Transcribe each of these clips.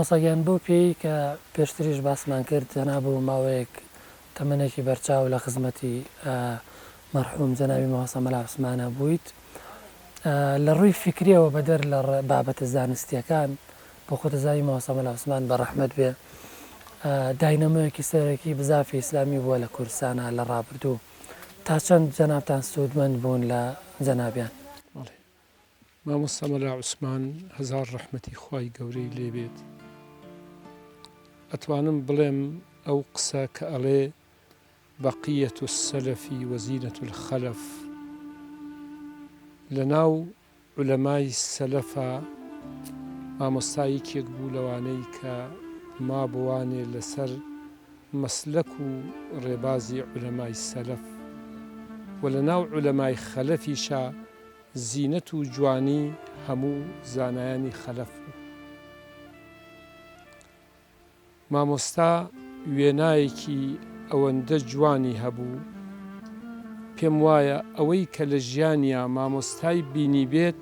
مامۆستا گیان بەو پێیەی کە پێشتریش باسمان کرد جەناب و ماوەیەک تەمەنێکی بەرچاو لە خزمەتی مەرحوم جەنابی مامۆستا مەلا عوسمانە بوویت لە ڕووی فیکریەوە بەدەر لە بابەتە زانستیەکان بۆ خۆت دەزانی مامۆستا مەلا عوسمان بە ڕەحمەت بێ داینەمۆیەکی سەرەکی بزافی ئیسلامی بووە لە کوردستانا لە ڕابردوو تا چەند جەنابتان سوودمەند بوون لە جەنابیان؟ بەڵێ مامۆستا مەلا عوسمان هەزار ڕەحمەتی خوای گەورەی لێ بێت ئەتوانم بڵێم ئەو قسە کە ئەڵێ بقیە السلف و زینە الخلف لەناو عولەمای سەلەفا مامۆستا یەکێک بوو لەوانەی کە مابوانێ لەسەر مەسلەک و ڕێبازی عولەمای سەلەف و لەناو عولەمای خەلەفیشا زینەت و جوانی هەموو زانایانی خەلەف بوو. مامۆستا وێنایەکی ئەوەندە جوانی هەبوو، پێم وایە ئەوەی کە لە ژیانیا مامۆستای بینیبێت،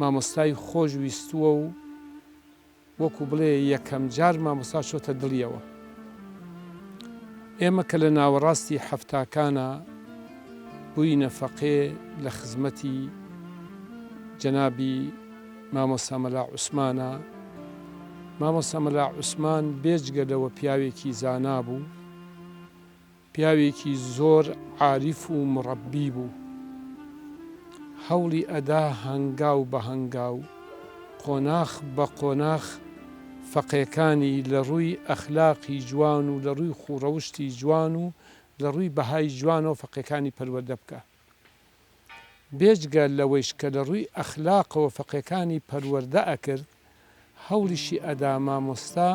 مامۆستای خۆش ویستووە و وەکو بڵێ یەکەم جار مامۆستا چۆتە دڵیەوە. ئێمە کە لە ناوەڕاستی حەفتاکانا بووینە فەقێ لە خزمەتی جەنابی مامۆستا مەلا عوسمانە، مامۆستا مەلا عوسمان بێجگە لەوە پیاوێکی زانا بوو، پیاوێکی زۆر عاریف و مڕەبی بوو. هەوڵی ئەدا هەنگاو بە هەنگاو، قۆناخ بە قۆناخ فەقێکانی لە ڕووی ئەخلاقی جوان و لە ڕووی خووڕەوشتی جوان و لە ڕووی بەهای جوانەوە فەقێکانی پەروەردە بکا. بێجگە لەوەیش کە لە ڕووی ئەخلاقەوە فەقێکانی پەروەردە ئەکرد، هەوڵیشی ئەدا مامۆستا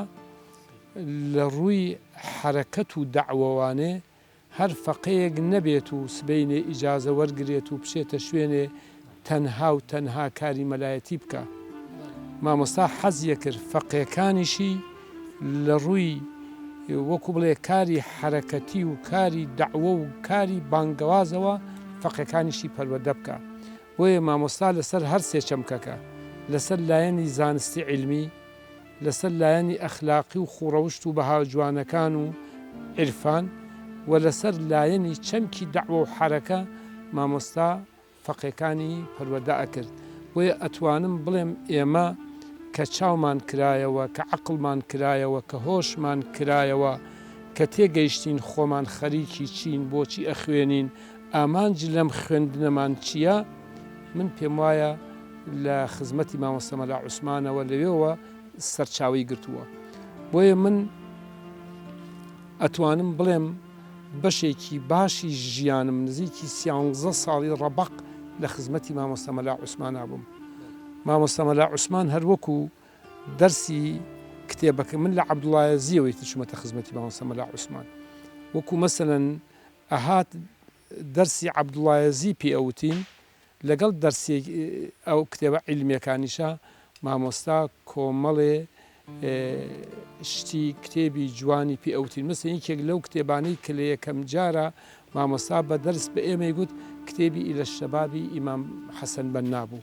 لە ڕووی حەرەکەت و دەعوەوانێ هەر فەقێیەک نەبێت و سبەینێ ئیجازە وەرگرێت و بچێتە شوێنێ تەنها و تەنها کاری مەلایەتی بکا. مامۆستا حەزیەکرد فەقێکانیشی لە ڕووی وەکو بڵێ کاری حەرەکەتی و کاری دەعوە و کاری بانگەوازەوە فەقێکانیشی پەروەردە بکا. بۆیە مامۆستا لەسەر هەر سێ چەمکەکە، لەسەر لایەنی زانستی عیلمی، لەسەر لایەنی ئەخلاقی و خووڕەوشت و بەها جوانەکان و عیرفان و لەسەر لایەنی چەمکی دەعوە و حەرەکە مامۆستا فەقێکانی پەروەردە ئەکرد. بۆیە ئەتوانم بڵێم ئێمە کە چاومان کرایەوە، کە عەقڵمان کرایەوە، کە هۆشمان کرایەوە، کە تێگەیشتین خۆمان خەریکی چین، بۆچی ئەخوێنین، ئامانج لەم خوێندنەمان چییە، من پێموایە لە خزمەتی مامۆستا مەلا عوسمانەوە لەوێوە سەرچاوەی گرتووە. بۆیە من ئەتوانم بڵێم بەشێکی باشی ژیانم نزیکی سیانزە ساڵی ڕەبەق لە خزمەتی مامۆستا مەلا عوسمانا بووم. مامۆستا مەلا عوسمان هەر وەکو دەرسی کتێبەکە من لە عەبدوڵایەزیەوە ئیتر چوومەتە خزمەتی مامۆستا مەلا عوسمان. وەکو مەسەلەن ئەهات دەرسی عەبدوڵایەزی پێ ئەوتین لەگەڵ دەرسی ئەو کتێبە عیلمیەکانیشا مامۆستا کۆمەڵێ شتی کتێبی جوانی پێ ئەوتین مەسەن یەکێک لەو کتێبانەی کە لە یەکەم جارە مامۆستا بە دەرس بە ئێمەی گوت کتێبی ئیلە شەبابی ئیمام حەسەن بەننا بوو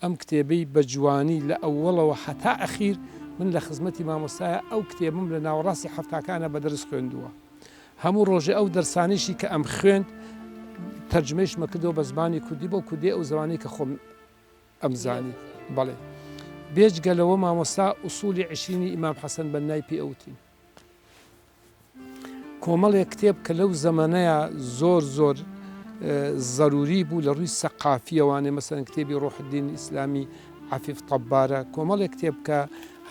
ئەم کتێبەی بە جوانی لە ئەوەڵەوە هەتا ئەخیر من لە خزمەتی مامۆستایە ئەو کتێبم لە ناوەڕاستی حەفتاکانە بە دەرس خوێندووە هەموو ڕۆژێ ئەو دەرسانەیشی کە ئەم خوێند تەرجمەیشمە کردەوە بە زمانی کوردی بۆ کوردی ئەو زمانی کە خۆم ئەمزانی بەڵێ بێجگە لەوە مامۆستا ئوسولی عشرینی ئیمام حەسەن بەنای پێ ئەوتین کۆمەڵێک کتێب کە لەو زەمەنەیا زۆر زۆر زەروری بوو لە ڕووی سەقافیەوانێ مەسەن کتێبی ڕۆح الدین ئیسلامی عەفیف تەبارە کۆمەڵێک کتێب کە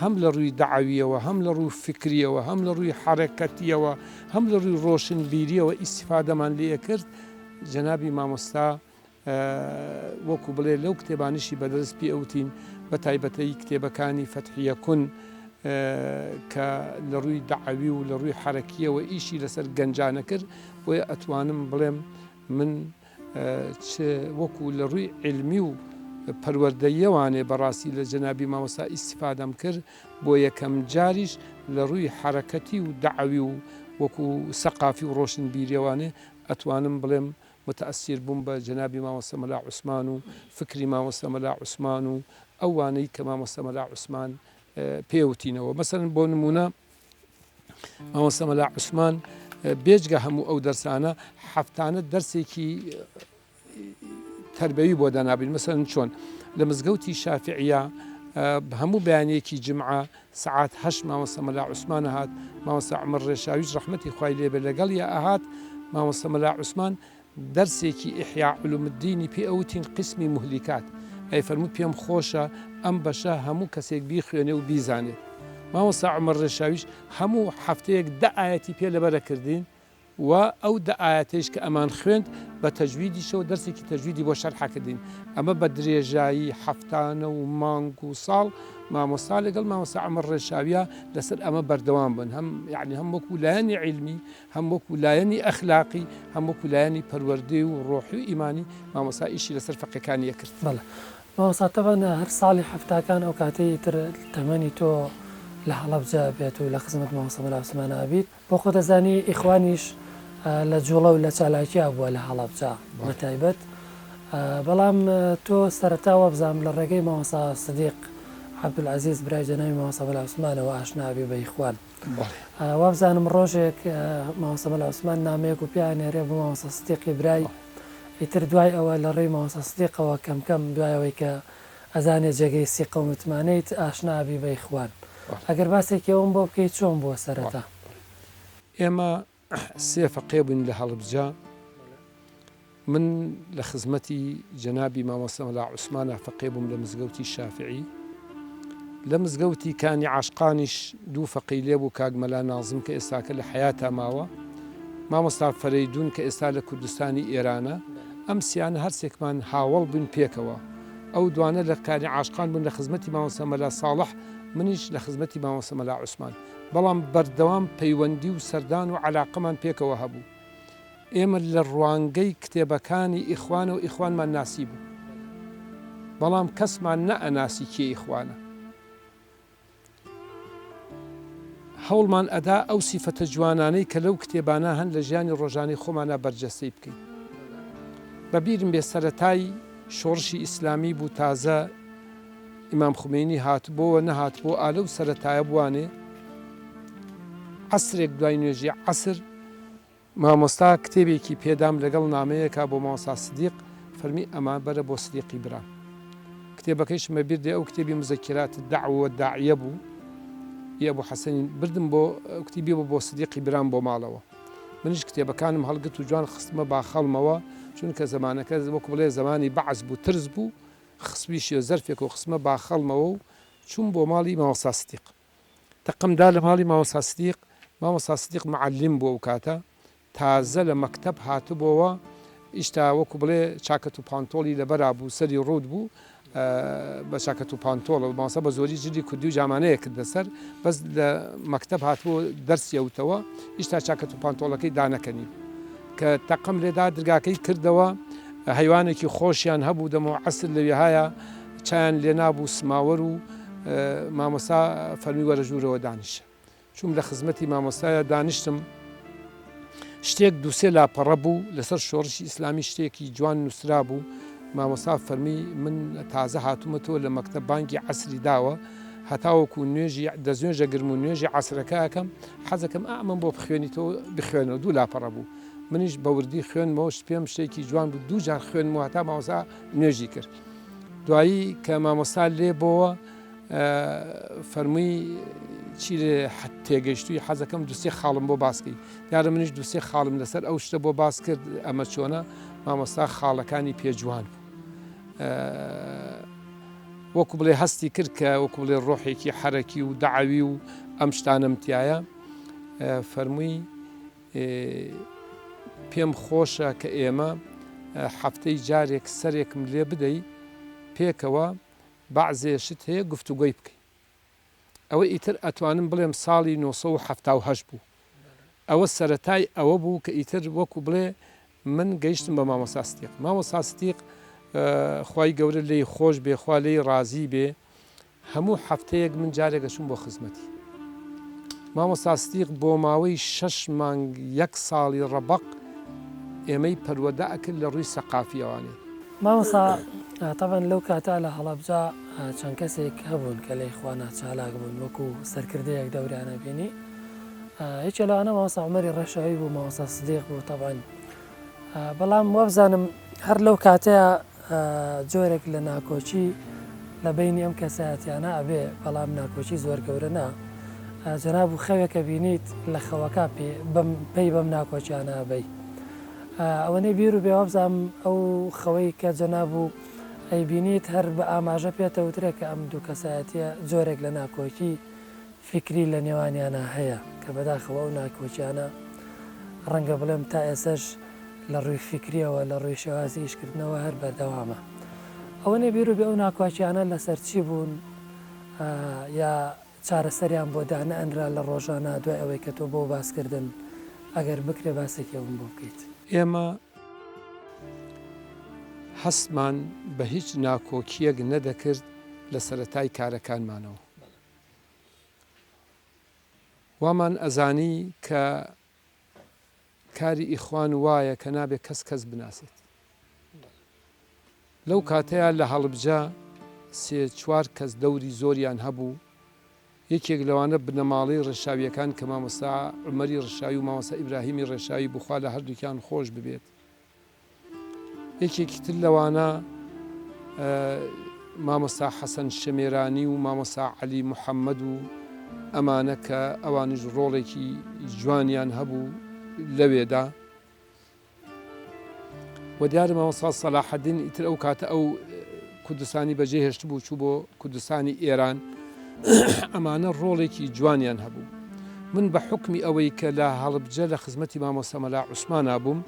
هەم لە ڕووی دەعەویەوە هەم لە ڕووی فکریەوە هەم لە ڕووی حەرەکەتیەوە هەم لە ڕووی ڕۆشنبیریەوە ئیسیفادەمان لێ کرد جەنابی مامۆستا وەکو بڵێ لەو کتێبانەشی بەدەرس پێ ئەوتین بە تایبەتەی کتێبەکانی فەتحیە کون کە لە ڕووی دەعەوی و لە ڕووی حەرەکیەوە ئیشی لەسەر گەنجانە کرد بۆیە ئەتوانم بڵێم من چ وەکو لە ڕووی عیلمی و پەروەردەیەوانێ بەڕاستی لە جەنابی مامۆستا ئیستیفادەم کرد بۆ یەکەم جاریش لە ڕووی حەرەکەتی و دەعەوی و وەکو سەقافی و ڕۆشنبیریەوانێ ئەتوانم بڵێم متەئەسیر بووم بە جەنابی مامۆستا مەلا عوسمان و فکری مامۆستا مەلا عوسمان و. ئەو وانەی کە مامۆستا مەلا عوسمان پێ وتینەوە. مەسەلەن بۆ نموونە مامۆستا مەلا عوسمان بێجگە هەموو ئەو دەرسانە هەفتانە دەرسێکی تەربەوی بۆ دانابین مەسەلەن چۆن لە مزگەوتی شافعیە هەموو بەیانیەکی جمعە سەعات هەشت مامۆستا مەلا عوسمان ئەهات مامۆستا عومەر ڕێشاویش ڕەحمەتی خوای لێ بێ لەگەڵیا ئەهات مامۆستا مەلا عوسمان دەرسێکی ئیحیا علوم الدینی پێ ئەوتین قیسمی موهلیکات ئەیفەرموو پێم خۆشە ئەم بەشە هەموو کەسێک بیخوێنێ و بیزانێت مامۆستا عومەر ڕێشاویش هەموو هەفتەیەک دە ئایەتی پێ لەبەرەکردین وە ئەو دە ئایەتەیش کە ئەمان خوێند بە تەجویدیشەوە دەرسێکی تەجویدی بۆ شەرح ئەکردین ئەمە بە درێژایی هەفتانە و مانگ و ساڵ مامۆستا لەگەڵ مامۆستا عومەر ڕێشاویا لەسەر ئەمە بەردەوام بن هەم یعنی هەم وەکو لایەنی عیلمی هەم وەکو لایەنی ئەخلاقی هەم وەکو لایەنی پەروەردەی و ڕۆحی و ئیمانی مامۆستا ئیشی لەسەر فەقێکانی ئەکرد. بەڵێ مامۆستا تەبعەن هەر ساڵی حەفتاکان ئەو کاتەی ئیتر تەمەنی تۆ لە هەڵەبجە بێت و لە خزمەت مامۆستا مەلا عوسمانا بیت بۆ خۆت ئەزانی ئیخوانیش لە جوڵە و لە چالاکیا بووە لە هەڵەبجە بە تایبەت بەڵام تۆ سەرەتا وابزانم لە ڕێگەی مامۆستا سدیق عەبدولعەزیز برای جەنابی مامۆستا مەلا عوسمانەوە ئاشنا ئەبی بە ئیخوان وابزانم ڕۆژێک مامۆستا مەلا عوسمان نامەیەک و پێ ئەنێرێ بۆ مامۆستا سدیقی برای ئیتر دوای ئەوە لە ڕێی مامۆستا سدیقەوە کەم کەم دوای ئەوەی کە ئەزانێ جێگەی سیقە و متمانەیت ئاشنا ئەبی بە ئیخوان. ئەگەر باسێکی ئەوەم بۆ بکەی چۆن بووە سەرەتا؟ ئێمە سێ فەقێ بووین لە هەڵبجە، من لە خزمەتی جەنابی مامۆستا مەلا عوسمانا فەقێ بووم لە مزگەوتی شافعی، لە مزگەوتی کانی عاشقانیش دوو فەقێی لێ بوو کاک مەلا نازم کە ئێستاکە لە حەیاتا ماوە، مامۆستا فەرەیدوون کە ئێستا لە کوردستانی ئێرانە، ئەم سیانە هەرسێکمان هاوەڵ بووین پێکەوە. ئەو دوانە لە کانی عاشقان بوون لە خزمەتی مامۆستا مەلا ساڵح، منیش لە خزمەتی مامۆستا مەلا عوسمان. بەڵام بەردەوام پەیوەندی و سەردان و عەلاقەمان پێکەوە هەبوو. ئێمە لە ڕوانگەی کتێبەکانی ئیخوانەوە ئیخوانمان ناسیبوو. بەڵام کەسمان نەئەناسی کێ ئیخوانە. هەوڵمان ئەدا ئەو سیفەتە جوانانەی کە لەو کتێبانە هەن لە ژیانی ڕۆژانەی خۆمانا بەرجەستەی بکەین. بە بیرم بێ سەرەتای شۆڕشی ئیسلامی بوو تازە ئیمام خومەینی هاتبۆوە نەهاتبۆ ئا لەو سەرەتایە بوانێ عەسرێک دوای نوێژی عەسر مامۆستا کتێبێکی پێدام لەگەڵ نامەیەکا بۆ مامۆستا سدیق، فەرمی ئەمە بەرە بۆ سدیقی برام. کتێبەکەیشم بە بیر دێ ئەو کتێبی مذکرات الدعوە والداعیە بوو ی ئەبو حەسەنی بردم بۆ کوتی بیبە بۆ سدیقی برام بۆ ماڵەوە. منیش کتێبەکانم هەڵگرت و جوان خستمە باخەڵمەوە، چونکە زەمانەکە وەکو بڵێ زەمانی بەعس بوو ترس بوو، خستبیشیە زەرفێک و خستمە باخەڵمەوە و چووم بۆ ماڵی مامۆستا سدیق. تەقم دا لە ماڵی مامۆستا سدیق، مامۆستا سدیق معەلیم بوو ئەو کاتە، تازە لە مەکتەب هاتبۆوە، ئیشتا وەکو بڵێ چاکەت و پانتۆڵی لەبەرا بوو، سەری ڕووت بوو بە چاکەت و پانتۆڵەوە، مامۆستا بە زۆری جلی کوردی و جامانەیە کردە سەر، بەس لە مەکتەب هاتبۆوە دەرسی ئەوتەوە، ئیشتا چاکەت و پانتۆڵەکەی دانەکەنیبوو. کە تەقم لێدا درگاکەی کردەوە، هەیوانێکی خۆشیان هەبوو دەمەو عەسر لەوێهایە چایان لێنابوو سماوەر و مامۆستا فەرمی وەرە ژوورەوە دانیشە. چووم لە خزمەتی مامۆستایا دانیشتم، شتێک دووسێ لاپەڕە بوو لەسەر شۆڕشی ئیسلامی شتێکی جوان نووسرابوو، مامۆستا فەرمی من تازە هاتوومەتەوە لە مەکتەب بانگی عەسری داوە هەتاوەکو نوێژی دەستنوێژ ئەگرم و نوێژی عەسرەکە ئەکەم حەزەکەم ئا ئەمەم بۆ بخوێنیتەوە بخوێنەوە دوو لاپەڕە بوو منیش بە وردی خوێنمەوە پێم شتێکی جوان بوو دوو جار خوێنمەوە هەتا مامۆستا نوێژی کرد. دوایی کە مامۆستا لێ بۆوە فەرمووی چی لێ تێگەیشتووی حەزەکەم دوسێ خاڵم بۆ باسکەی دیارە منیش دوسێ خاڵم لەسەر ئەو شتە بۆ باس کرد ئەمە چۆنە مامۆستا خاڵەکانی پێ جوان بوو وەکو بڵێ هەستی کرد کە وەکو بڵێ ڕۆحێکی حەرەکی و دەعوی و ئەم شتانم تایە فەرمووی پێم خۆشە کە ئێمە هەفتەی جارێک سەرێکم لێ بدەی پێکەوە بەعزێ شت هەیە گفتوگۆی بکەین. ئەوە ئیتر ئەتوانم بڵێم ساڵی 978 بوو. ئەوە سەرەتای ئەوە بوو کە ئیتر وەکو بڵێ من گەیشتم بە مامۆستا ستیق. مامۆستا ستیق خوای گەورە لێی خۆش بێ، خوا لێی ڕازی بێ، هەموو هەفتەیەک من جارێک ئەچووم بۆ خزمەتی مامۆستا ستیق بۆ ماوەی شەش مانگ یەک ساڵی ڕەبەق ئێمەی پەروەدە ئەکرد لە ڕووی سەقافیەوانێ. مامۆستا. تەبعەن لەو کاتە لە هەڵەبجە چەند کەسێک هەبوون کە لە ئیخوانا چالاک بوون وەکو سەرکردەیەک دەوریان ئەبینی یەکێ لەوانە مامۆستا عومەری ڕێشاوی بوو مامۆستا سدیق بوو تەبعەن بەڵام وابزانم هەر لەو کاتەیە جۆرێک لە ناکۆکی لە بەینی ئەم کەسایەتیانە ئەبێ بەڵام ناکۆکی زۆر گەورە نا جەناب و خەوێکە بینیت لە خەوەکە پێی بەم ناکۆکیانە ئەبەی ئەوەنەی بیر و بێ وابزانم ئەو خەوەی کە جەناب و ئەیبینیت هەر بە ئاماژە پێتەوترێ کە ئەم دوو کەسایەتیە جۆرێک لە ناکۆکی فیکری لە نێوانیانا هەیە کە بەداخەوە ئەو ناکۆکیانە ڕەنگە بڵێم تا ئێسەش لە ڕووی فیکریەوە لە ڕووی شێوازی ئیشکردنەوە هەر بەردەوامە. ئەوەنەی بیرو بێ ئەو ناکۆکیانە لەسەر چی بوون یا چارەسەریان بۆ دانەئەنرا لە ڕۆژانا دوای ئەوەی کە تۆ بۆ باسکردن ئەگەر بکرێ باسێکی ئەوم بۆ بکەیت. ئێمە هەستمان بە هیچ ناکۆکییەک نەدەکرد لە سەرەتای کارەکانمانەوە. وامان ئەزانی کە کاری ئیخوان وایە کە نابێ کەس کەس بناسێت. لەو کاتەیا لە هەڵبجە سێ چوار کەس دەوری زۆریان هەبوو، یەکێک لەوانە بنەماڵەی ڕێشاوییەکان کە مامۆستا عومەری ڕێشاوی و مامۆستا ئیبراهیمی ڕێشاوی بوو خوا لە هەردووکیان خۆش ببێت. یەکێکی تر لەوانە مامۆستا حەسەن شەمێرانی و مامۆستا عەلی محەممەد و ئەمانە کە ئەوانیش ڕۆڵێکی جوانیان هەبوو لەوێدا و دیارە مامۆستا سەلاحەدین ئیتر ئەو کاتە ئەو کوردستانی بەجێ هێشتبوو چوو بۆ کوردستانی ئێران ئەمانە ڕۆڵێکی جوانیان هەبوو من بە حوکمی ئەوەی کە لە هەڵبجە لە خزمەتی مامۆستا مەلا عوسمانا بووم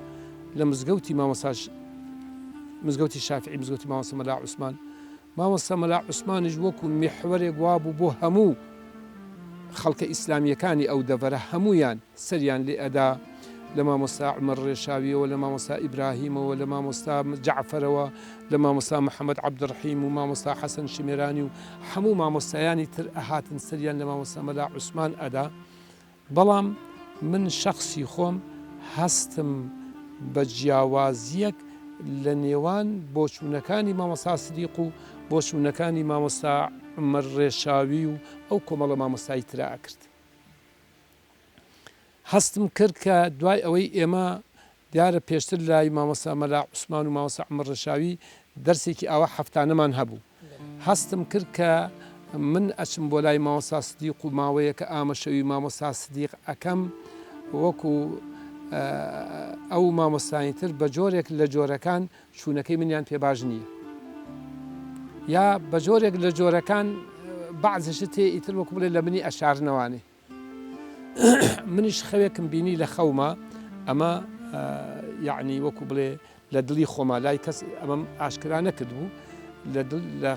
لە مزگەوتی مامۆستا مزگەوتی شافعی مزگەوتی مامۆستا مەلا عوسمان مامۆستا مەلا عوسمانیش وەکو میحوەرێک وابوو بۆ هەموو خەڵکە ئیسلامیەکانی ئەو دەڤەرە هەموویان سەریان لێ ئەدا لە مامۆستا عومەر ڕێشاویەوە لە مامۆستا ئیبراهیمەوە لە مامۆستا جەعفەرەوە لە مامۆستا محەمەد عەبدڕەحیم و مامۆستا حەسەن شمێرانی و هەموو مامۆستایانی تر ئەهاتن سەریان لە مامۆستا مەلا عوسمان ئەدا بەڵام من شەخسی خۆم هەستم بە جیاوازیەک لە نێوان بۆچوونەکانی مامۆستا سدیق و بۆچوونەکانی مامۆستا عومەر ڕێشاوی و ئەو کۆمەڵە مامۆستای ترا ئەکرد. هەستم کرد کە دوای ئەوەی ئێمە دیارە پێشتر لای مامۆستا مەلا عوسمان و مامۆستا عومەر ڕەشاوی دەرسێکی ئاوا هەفتانەمان هەبوو هەستم کرد کە من ئەچم بۆ لای مامۆستا سدیق و ماوەیەکە ئامەشەوی مامۆستا سدیق ئەکەم وەکو ئەو مامۆستانی تر بە جۆرێک لە جۆرەکان چوونەکەی منیان پێ باش نییە یا بە جۆرێک لە جۆرەکان بەعزە شت هەیە ئیتر وەکو بڵێ لە منی ئەشارنەوانێ منیش خەوێکم بینی لە خەوما ئەمە یعنی وەکو بڵێ لە دڵی خۆما لای کەس ئەمەم ئاشکرا نەکردبوو لە دڵ لە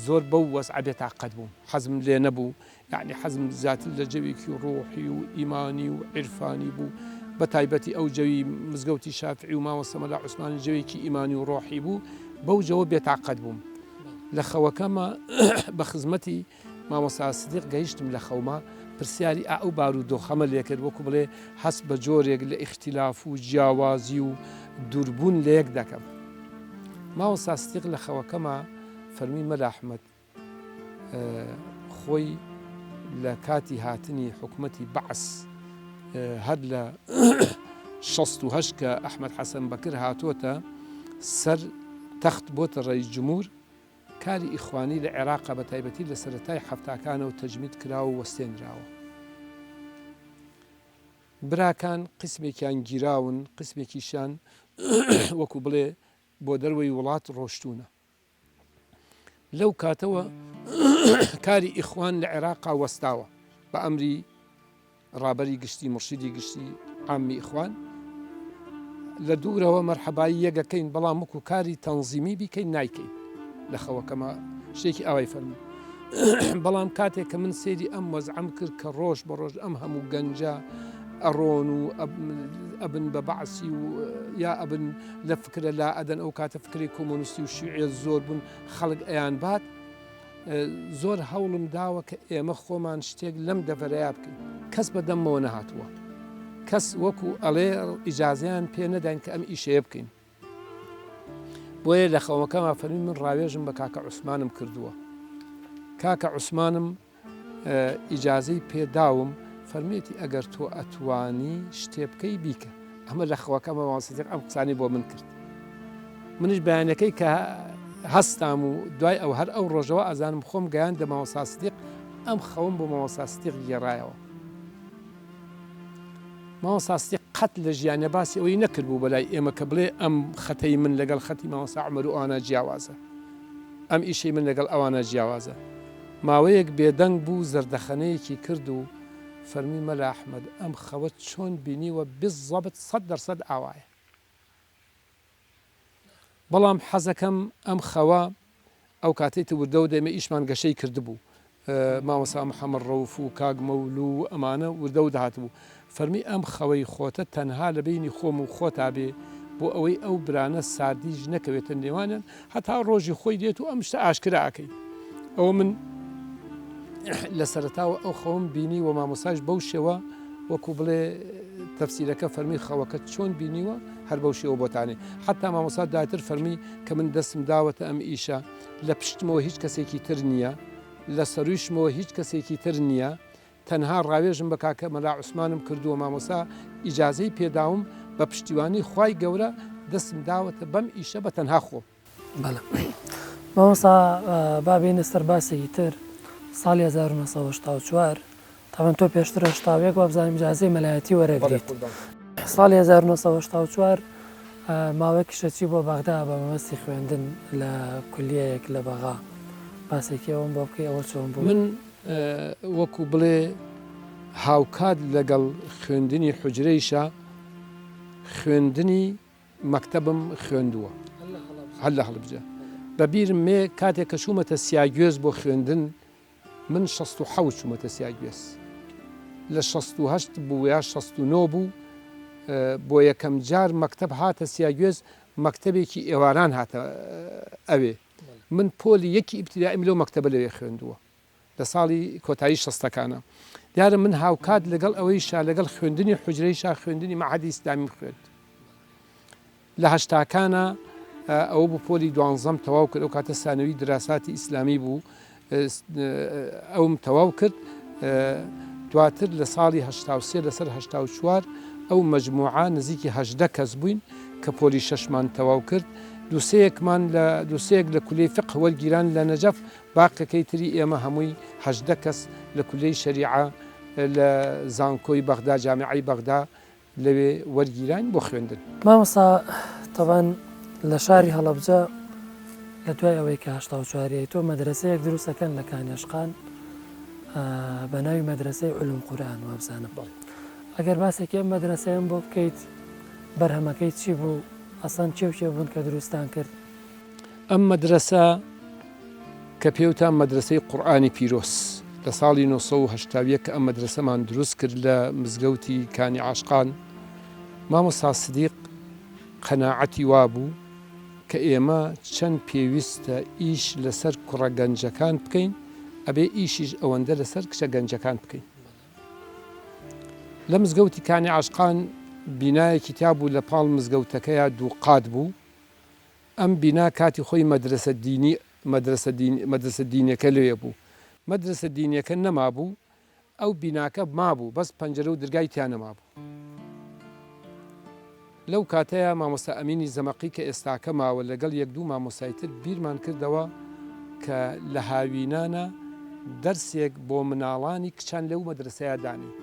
زۆر بەو وەزعە بێتاقەت بووم حەزم لێ نەبوو یەعنی حەزم زیاتر لە جەوێکی ڕۆحی و ئیمانی و عیرفانی بوو، بە تایبەتی ئەو جەوی مزگەوتی شافعی و مامۆستا مەلا عوسمانی جەوێکی ئیمانی و ڕۆحی بوو، بەو جەوە بێتاقەت بووم. لە خەوەکەما بە خزمەتی مامۆستا سدیق گەیشتم لە خەوما پرسیاری ئا ئەو بارودۆخەمە لێ کرد وەکو بڵێ هەست بە جۆرێک لە ئیختیلاف و جیاوازی و دووربوون لە یەک دەکەم. مامۆستا سدیق لە خەوەکەما فەرمووی مەلا ئەحمەد خۆی لە کاتی هاتنی حکومەتی بەعس هەر لە 68 کە ئەحمد حەسەن بەکر هاتۆتە سەر تەخت بۆتە ڕێی جمهور کاری ئیخوانی لە عێراقا بە تایبەتی لە سەرەتای حەفتاکانەوە تەجمید کراوە و وەستێنراوە. براکان قیسمێکیان گیراون قیسمێکیشیان وەکو بڵێ بۆ دەروەی وڵات ڕۆشتوونە. لەو کاتەوە کاری ئیخوان لە عێراقا وەستاوە بە ئەمری ڕابەری گشتی مرشیدی گشتی عامی ئیخوان لە دوورەوە مەرحەبایی یەگەکەین بەڵام وەکو کاری تەنزیمی بیکەین نایکەین لە خەوەکەمە شتێکی ئاوای فەرموو بەڵام کاتێک کە من سەیری ئەم وەزعەم کرد کە ڕۆژ بە ڕۆژ ئەم هەموو گەنجە ئەڕۆن و ئەبن بە بەعسی و یا ئەبن لە فکرە لا ئەدەن ئەو کاتە فکری کۆمۆنیستی و شیوعیە زۆر بوون خەڵک ئەیان بات زۆر هەوڵم داوە کە ئێمە خۆمان شتێک لەم دەڤەرەیا بکەین کەس بە دەممەوە نەهاتووە کەس وەکو ئەڵێ ئیجازیان پێ نەداین کە ئەم ئیشەیە بکەین. بۆیە لە خەوەکەما فەرمی من ڕاوێژم بە کاکە عوسمانم کردووە. کاکە عوسمانم ئیجازەی پێ داوم، فەرموویەتی ئەگەر تۆ ئەتوانی شتێ بکەی بیکە. ئەمە لە خەوەکەمە مامۆستا سدیق ئەم قسانەی بۆ من کرد. منیش بەیانەکەی کە هەستام و دوای ئەو هەر ئەو ڕۆژەوە ئەزانم خۆم گەیاندە مامۆستا سدیق، ئەم خەوم بۆ مامۆستا سدیق گێڕایەوە. مامۆستا سدیق قەت لە ژیانیا باسی ئەوەی نەکردبوو بەلای ئێمە کە بڵێ ئەم خەتەی من لەگەڵ خەتی مامۆستا عومەر و ئەوانە جیاوازە. ئەم ئیشەی من لەگەڵ ئەوانە جیاوازە. ماوەیەک بێدەنگ بوو زەردەخەنەیەکی کرد و فەرمووی مەلا ئەحمەد ئەم خەوەت چۆن بینیوە بالضبط 100% ئاوایە. بەڵام حەزەکەم ئەم خەوە ئەو کاتەی تر وردە وردە ئێمە ئیشمان گەشەی کردبوو مامۆستا محەمەد ڕەوف و کاک مەولوو و ئەمانە وردە وردە هاتبوو فەرمی ئەم خەوەی خۆتە تەنها لە بەینی خۆم و خۆتا بێ بۆ ئەوەی ئەو برانە ساردیش نەکەوێتە نێوانیان هەتا ڕۆژی خۆی دێت و ئەم شتە ئاشکرا ئەکەی ئەوە من لە سەرەتاوە ئەو خەوم بینی و مامۆساش بەو شێوە وەکو بڵێ تەفسیرەکە فەرمی خەوەکە چۆن بینیوە هەر بەو شێوە بۆتانێ حتا مامۆسا دواتر فەرمی کە من دەستم داوەتە ئەم ئیشە لە پشتمەوە هیچ کەسێکی تر نییە لە سەرویشمەوە هیچ کەسێکی تر نییە تەنها ڕاوێژم بە کاکە مەلا عوسمانم کردووە مامۆستا ئیجازەی پێداوم بە پشتیوانی خوای گەورە دەستم داوەتە بەم ئیشە بە تەنها خۆم. بەڵێ مامۆستا با بێینە سەر باسێکی تر ساڵی 1984 تاوان تۆ پێشتر 81 وابزانم ئیجازەی مەلایەتی وەرەگریت ساڵی 1984 ماوەیەکیش ئەچی بۆ بەغدا بە مەبەستی خوێندن لە کولیەیەک لە بەغا باسێکی ئەوەم بۆ بکەی ئەوە چۆن بوو؟ من وەکو بڵێ هاوکات لەگەڵ خوێندنی حوجرەیشا خوێندنی مەکتەبم خوێندووە هەر لە هەڵبجە بە بیرم مێ کاتێک کە چوومەتە سیاگوێز بۆ خوێندن من 67 چوومەتە سیاگوێز لە 68 بوو یا 69 بوو بۆ یەکەم جار مەکتەب هاتە سیاگوێز مەکتەبێکی ئێواران هاتە ئەوێ من پۆلی یەکی ئیبتیدائیم لەو مەکتەبە لەوێ خوێندووە لە ساڵی کۆتایی شەستەکانە. دیارە من هاوکات لەگەڵ ئەوەیشا لەگەڵ خوێندنی حوجرەیشا خوێندنی مەعهەدی ئیسلامیم خوێند. لە هەشتاکانە ئەوە بوو پۆلی دوانزەم تەواو کرد ئەو کاتە سانەوی دراساتی ئیسلامی بوو ئەوم تەواو کرد دواتر لە ساڵی 83 لەسەر 84 ئەو مەجموعە نزیکی هەژدە کەس بووین کە پۆلی شەشمان تەواو کرد دووسەیەکمان لە دووسەیەک لە کولیەی فقه وەرگیران لە نەجەف باقیەکەی تری ئێمە هەمووی 18 کەس لە کولیەی شەریعە لە زانکۆی بەغدا جامیعەی بەغدا لەوێ وەرگیراین بۆ خوێندن. مامۆستا تەبعەن لە شاری هەڵەبجە لە دوای ئەوەی کە 84 یەی تۆ مەدرەسەیەک دروست ئەکەن لە کانیەشقان بە ناوی مەدرەسەی علوم قورئان وابزانم ئەگەر باسێکی ئەم مەدرەسەیەم بۆ بکەیت بەرهەمەکەی چی بوو ئەسڵەن کێ و کێ بوون کە دروستان کرد؟ ئەم مەدرەسە کە پێوتان مەدرەسەی قورئانی پیرۆز لە ساڵی 981 کە ئەم مەدرەسەمان دروست کرد لە مزگەوتی کانی عاشقان مامۆستا سدیق قەناعەتی وابوو کە ئێمە چەند پێویستە ئیش لەسەر کوڕە گەنجەکان بکەین ئەبێ ئیشیش ئەوەندە لەسەر کچە گەنجەکان بکەین. لە مزگەوتی کانی عاشقان بینایەکی تیا بوو لە پاڵ مزگەوتەکەیا دووقات بوو، ئەم بینا کاتی خۆی مەدرەسە دینی مەدرەسە دین مەدرەسە دینیەکە لەوێ بوو، مەدرەسە دینیەکە نەمابوو ئەو بیناکە مابوو بەس پەنجەرە و درگای تیا نەمابوو. لەو کاتەیا مامۆستا ئەمینی زەمەقی کە ئێستاکە ماوە لەگەڵ یەک دوو مامۆستای تر بیرمان کردەوە کە لە هاوینانا دەرسێک بۆ مناڵانی کچان لەو مەدرەسەیا دانێین.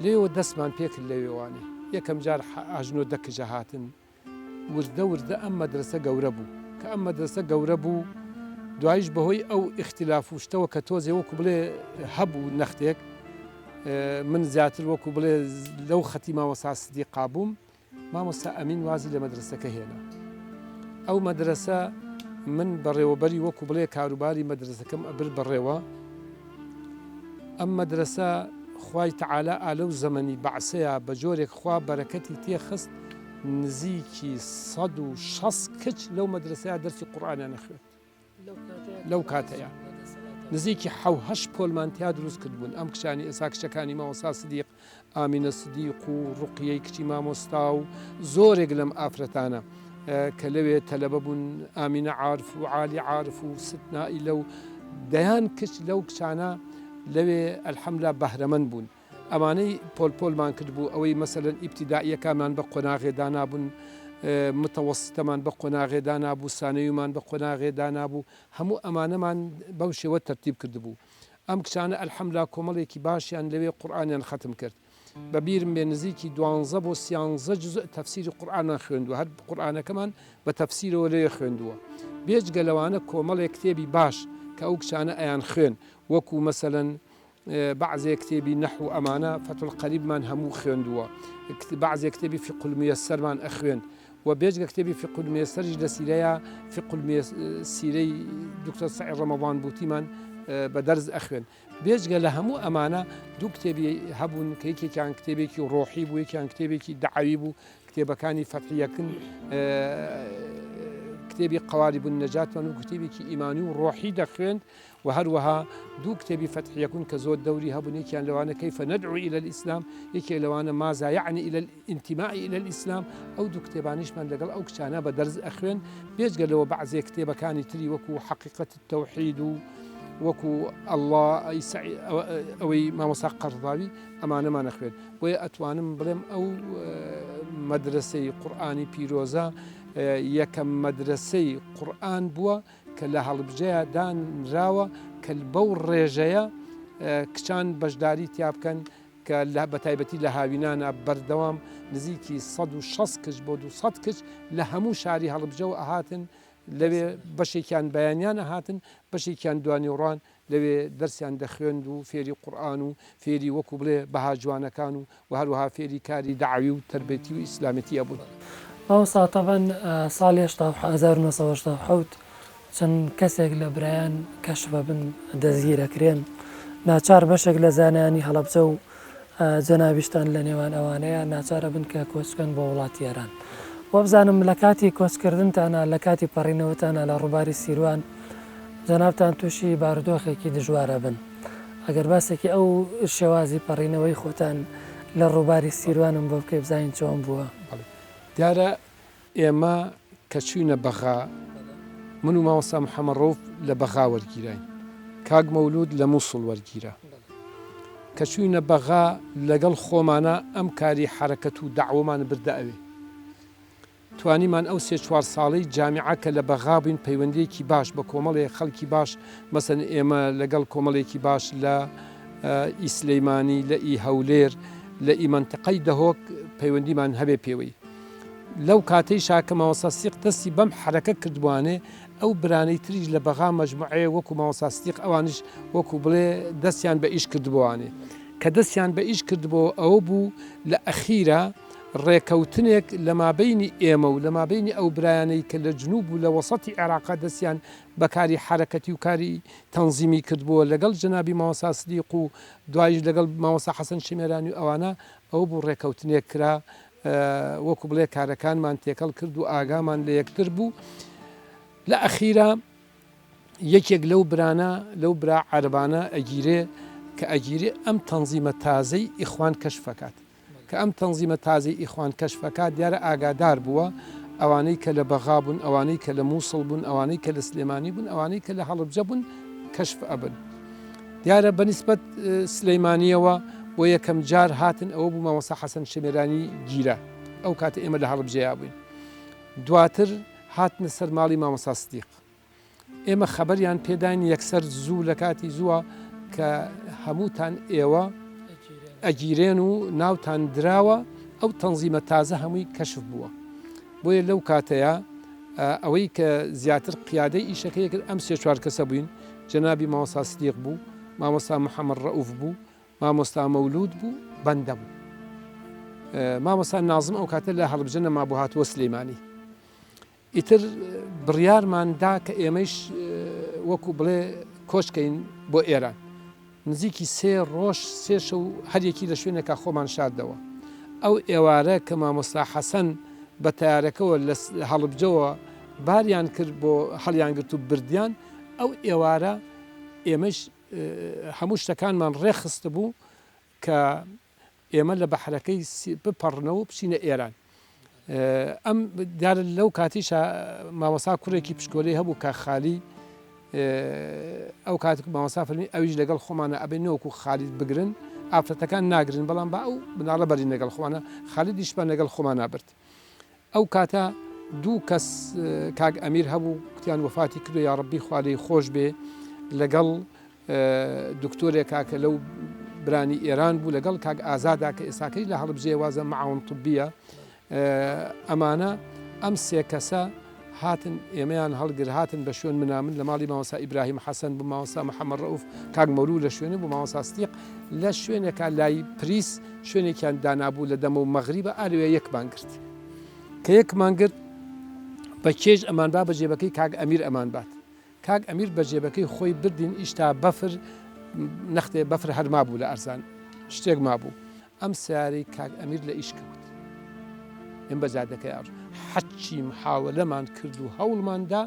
لێوە دەستمان پێکرد لەوێوانێ یەکەم جار ئاژنۆ دە کجە هاتن وردە وردە ئەم مەدرەسە گەورە بوو کە ئەم مەدرەسە گەورە بوو دوایش بەهۆی ئەو ئیختلاف و شتەوە کە تۆزێ وەکو بڵێ هەبوو نەختێک من زیاتر وەکو بڵێ لەو خەتی مامۆستا سدیقا بووم مامۆستا ئەمین وازی لە مەدرسەکە هێنا ئەو مەدرسە من بەڕێوەبەری وەکو بڵێ کاروباری مەدرسەکەم ئەبر بەڕێوە ئەم مەدرسە خوای تەعالا ئالەو زەمەنی بەعسەیە بە جۆرێک خوا بەرەکەتی تێخست نزیکی 160 کچ لەو مەدرسەیە دەرسی قورئانیان ئەخوێند لەو کاتەیە نزیکی حەو هەشت پۆلمان تیا دروست کردبوون ئەم کچانی ئێستا کچەکانی مامۆستا سدیق ئامینە سدیق و ڕقیەی کچی مامۆستا و زۆرێک لەم ئافرەتانە. کە لەوێ تەلەبە بوون ئامینە عارف و عالی عارف و ست نائیلە و دەیان کچ لەو کچانە لەوێ ئەلحەملا بەهرەمەند بوون. ئەمانەی پۆل پۆلمان کردبوو ئەوەی مەسەلەن ئیبتیدائیەکانمان بە قۆناغێ دانابوون متەوەسیتەمان بە قۆناغێ دانابوو سانەویمان بە قۆناغێ دانابوو هەموو ئەمانەمان بەو شێوە تەرتیب کردبوو ئەم کچانە ئەلحەملا کۆمەڵێکی باشیان لەوێ قورئانیان خەتم کرد بە بیرم بێ نزیکی دوانزە بۆ سیانزە جزء تەفسیری قورئانمان خوێندووە هەر قورئانەکەمان بە تەفسیرەوە لەوێ خوێندووە بێجگە لەوانە کۆمەڵێک کتێبی باش کە ئەو کچانە ئەیان خوێن وەکو مەسەلەن بەعزێ کتێبی نەحو ئەمانە فتح القریبمان هەموو خوێندووە بەعزێ کتێبی فقه الميسرمان ئەخوێند و بێجگە کتێبی فقه الميسریش لە سیرەیە فقه سیرەی دکتۆر سەعید ڕەمەضان بوتیمان بە دەرز ئەخوێن بێجگە لە هەموو ئەمانە دوو کتێبی هەبوون کە یەکێکیان کتێبێکی ڕۆحی بوو یەکیان کتێبێکی دەعەوی بوو کتێبەکانی فەتحیەکن کتێبی قواری بوون نەجاتمان و کتێبێکی ئیمانی و ڕۆحی دەخوێند و هەروەها دوو کتێبی فەتحیەکون کە زۆر دەوری هەبوون یەکیان لەوانە کیف ندعو الی الاسلام یەکێک لەوانە ماذا یعنی الی الانتماء الی الاسلام ئەو دوو کتێبانیشمان لەگەڵ ئەو کچانە بە دەرز ئەخوێن بێجگە لەوە بەعزێ کتێبەکانی تری وەکو حقیقت التوحید و وەکو اللە ئەوەی مامۆستا قەرضاوی ئەمانەمان ئەخوێن بۆیە ئەتوانم بڵێم ئەو مەدرسەی قورئانی پیرۆزە یەکەم مەدرسەی قورئان بووە کە لە هەڵبجەیا دانراوە کە بەو ڕێژەیە کچان بەشداری تیا بکەن کە لە بەتایبەتی لە هاوینانە بەردەوام نزیکی 160 کچ بۆ 200 کچ لە هەموو شاری هەڵبجەوە ئەهاتن لەوێ بەشێکیان بەیانیان ئەهاتن بەشێکیان دوانیوڕان لەوێ دەرسیان دەخوێند و فێری قورئان و فێری وەکو بڵێ بەها جوانەکان و وە هەروەها فێری کاری دەعەوی و تەربێتی و ئیسلامێتی ئەبوون. مامۆستا تەبعەن ساڵی 1987 چەند کەسێک لە برایان کەشف ئەبن دەستگیر ئەکرێن ناچار بەشێک لە زانایانی هەڵەبجە و جەنابیشتان لە نێوان ئەوانەیە ناچار ئەبن کە کۆچ بکەن بۆ وڵاتی ئێران وابزانم لە کاتی کۆچکردنتانا لە کاتی پەڕینەوەتانا لە ڕووباری سیروان جەنابتان تووشی بارودۆخێکی دژوار ئەبن ئەگەر باسێکی ئەو شێوازی پەڕینەوەی خۆتان لە ڕووباری سیروانم بۆ بکەی بزانین چۆن بووە. بەڵێ دیارە ئێمە کە چووینە بەغا من و مامۆستا محەمەد ڕەوف لە بەغا وەرگیراین، کاک مەولوود لە مووسڵ وەرگیرا. کە چووینە بەغا لەگەڵ خۆمانا ئەم کاری حەرەکەت و دەعوەمان بردە ئەوێ. توانیمان ئەو سێ چوار ساڵەی جامیعە کە لە بەغا بووین پەیوەندییەکی باش بە کۆمەڵێ خەڵکی باش مەسەن ئێمە لەگەڵ کۆمەڵێکی باش لە ئی سلەیمانی، لە ئی هەولێر، لە ئی مەنتقەی دهۆک پەیوەندیمان هەبێ پێوەی. لەو کاتەیشا کە مامۆستا سدیق دەستی بەم حەرەکە کردبوانێ، ئەو برانەی تریش لە بەغا مەجموعەیە وەکو مامۆستا سدیق ئەوانیش وەکو بڵێ دەستیان بە ئیش کردبوانێ. کە دەستیان بە ئیش کردبۆوە ئەوە بوو لە ئەخیرا ڕێکەوتنێک لە مابەینی ئێمە و لە مابەینی ئەو برایانەی کە لە جنوب و لە وەسەتی عێراقا دەستیان بە کاری حەرەکەتی و کاری تەنزیمی کردبۆوە لەگەڵ جەنابی مامۆستا سدیق و دواییش لەگەڵ مامۆستا حەسەن شمێرانی و ئەوانە ئەوە بوو ڕێکەوتنێک کرا وەکو بڵێ کارەکانمان تێکەڵ کرد و ئاگامان لە یەکتر بوو لە ئەخیرا یەکێک لەو برانە لەو برا عەربانە ئەگیرێ کە ئەگیرێ ئەم تەنزیمە تازەی ئیخوان کەشفەکات کە ئەم تەنزیمە تازەی ئیخوان کەشفەکات دیارە ئاگادار بووە ئەوانەی کە لە بەغا بوون ئەوانەی کە لە مووسڵ بوون ئەوانەی کە لە سلێمانی بوون ئەوانەی کە لە هەڵبجە بوون کەشف ئەبن دیارە بە نیسبەت سلیمانیەوە بۆ یەکەم جار هاتن ئەوە بوو مامۆستا حەسەن شەمێرانی گیرا ئەو کاتە ئێمە لە هەڵبجەیا بووین دواتر هاتنە سەر ماڵی مامۆستا سدیق ئێمە خەبەریان پێداین یەکسەر زوو لە کاتی زووە کە هەمووتان ئێوە ئەگیرێن و ناوتان دراوە ئەو تەنزیمە تازە هەمووی کەشف بووە بۆیە لەو کاتەیا ئەوەی کە زیاتر قیادەی ئیشەکەی کرد ئەم سێ چوار کەسە بووین، جەنابی مامۆستا سدیق بوو، مامۆستا محەمەد ڕەئوف بوو، مامۆستا مەولوود بوو، بەندە بوو. مامۆستا نازم ئەو کاتە لە هەڵبجە نەمابوو هاتووە سلەیمانی. ئیتر بڕیارمان دا کە ئێمەیش وەکو بڵێ کۆچ کەین بۆ ئێران. نزیکی سێ ڕۆژ سێ شەو هەر یەکی لە شوێنێکا خۆمان شاردەوە. ئەو ئێوارە کە مامۆستا حەسەن بە تەیارەکەوە لە هەڵبجەوە باریان کرد بۆ هەڵیان گرت و بردیان، ئەو ئێوارە ئێمەش هەموو شتەکانمان ڕێکخستبوو کە ئێمە لە بەحرەکەی بپەڕنەوە و بچینە ئێران. ئەم دیارە لەو کاتیشا مامۆستا کوڕێکی پشکۆلەی هەبوو کاک خالی ئەو کات مامۆستا فەرمی ئەویش لەگەڵ خۆمانە ئەبێ نەوەکو خالید بگرن ئافرەتەکان ناگرن بەڵام با ئەو مناڵە بەرین لەگەڵ خۆمانە خالیدیشمان لەگەڵ خۆمانە برد ئەو کاتە دوو کەس کاک ئەمیر هەبوو کوتیان وەفاتی کردو یا ڕەبی خوا لێی خۆش بێ لەگەڵ دکتۆرێکا کە لەو برانی ئێران بوو لەگەڵ کاک ئازادا کە ئێساکەی لە هەڵبجەیە وازە معاون طبیە ئەمانە ئەم سێ کەسە هاتن ئێمەیان هەڵگر هاتن بە شوێن منا من لە ماڵی مامۆستا ئیبراهیم حەسەن بوو مامۆستا محەممەد ڕەئوف کاک مەولوو لە شوێنێ بوو مامۆستا ستیق لە شوێنێکا لای پریس شوێنێکیان دانابوو لە دەمە و مەغریبە ئا لەوێ یەکمان گرت کە یەکمان گرت بە کێژ ئەمان با بە جێبەکەی کاک ئەمیر ئەمان بات کاک ئەمیر بە جێبەکەی خۆی بردین ئیشتا بەفر نەختێ بەفر هەر مابوو لە ئەرزان شتێک مابوو ئەم سەیارەی کاک ئەمیر لە ئیش کەوت ئێم بە جادەکەی ئەڕ حەچی محاولەمان کرد و هەوڵمان دا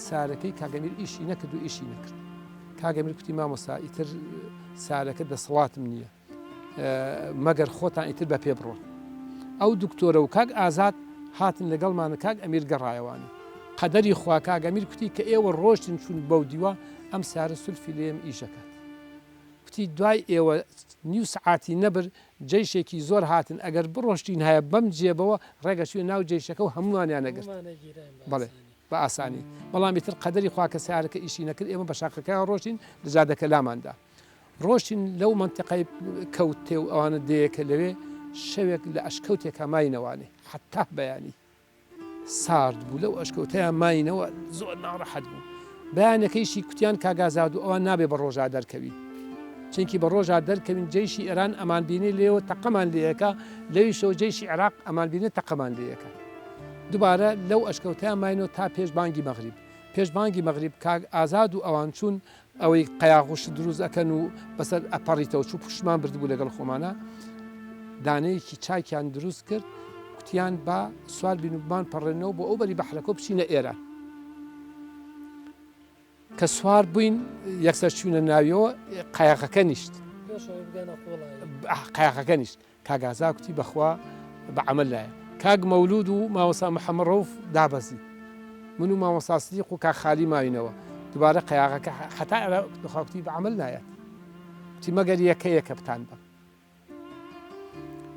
سارەکەی کاک ئەمیر ئیشی نەکرد و ئیشی نەکرد کاک ئەمیر کوتی مامۆستا ئیتر سارەکە دەسەڵاتم نییە مەگەر خۆتان ئیتر بە پێ بڕۆن. ئەو دکتۆرە و کاک ئازاد هاتن لەگەڵمان کاک ئەمیر گەڕایەوانی. قەدەری خوا کاک ئەمیر کوتی کە ئێوە ڕۆشتن چوون بەو دیوە ئەم سارە سولفی لێم ئیشەکات. کوتی دوای ئێوە نیو سەعاتی نەبرد جەیشێکی زۆر هاتن ئەگەر بڕۆشتینایە بەم جێبەوە ڕێگە چووینە ناو جەیشەکە و هەموومانیان ئەگرت. بەڵێ بە ئاسانی. بەڵام ئیتر قەدەری خوا کە سەیارەکە ئیشی نەکرد ئێمە بە شاخەکەیا ڕۆشتین لە جادەکە لامان دا. ڕۆشتین لەو مەنتیقەی کەوتێ و ئەوانە دێیەکە لەوێ شەوێک لە ئەشکەوتێکا ماینەوانێ حەتا بەیانی سارد بوو لەو ئەشکەوتەیان ماینەوە زۆر ناڕەحەت بوو بەیانەکەیشی کوتیان کاگازاد و ئەوان نابێ بە ڕۆژا دەرکەوین چونکی بە ڕۆژا دەرکەوین جەیشی ئێران ئەمان بینێ لێەوە تەقەمان لێیەکە لەویشەوە جەیشی عێراق ئەمان بینێ تەقەمان لێیەکە دوبارە لەو ئەشکەوتەیان ماینەوە تا پێش بانگی مەغریب پێش بانگی مەغریب کاک ئازاد و ئەوان چوون ئەوەی قەیاغ و شت دروست ئەکەن و بەسەر ئەپەڕیتەوە چوو پشتمان بردبوو لەگەڵ خۆمانە دانەیەکی چاکیان دروست کرد کوتیان با سوار بین و بمان پەڕێنەوە بۆ ئەو بەری بەحرەکە و بچینە ئێران کە سوار بووین یەکسەر چوینە ناویەوە قایقەکە نیشت قایقەکە نیشت کاک ئازا کوتی بەخوا بە عەمەل لایە کاک مەولود و مامۆستا محەمەد ڕەوف دابەزی من و مامۆستا سدیق و کاک خالی ماوینەوە دوبارە قەیاغەکە حەتا ئەرا بەخوا کوتی بە عەمەل نایەت کوتی مەگەر یەکە یەکە بتان بەم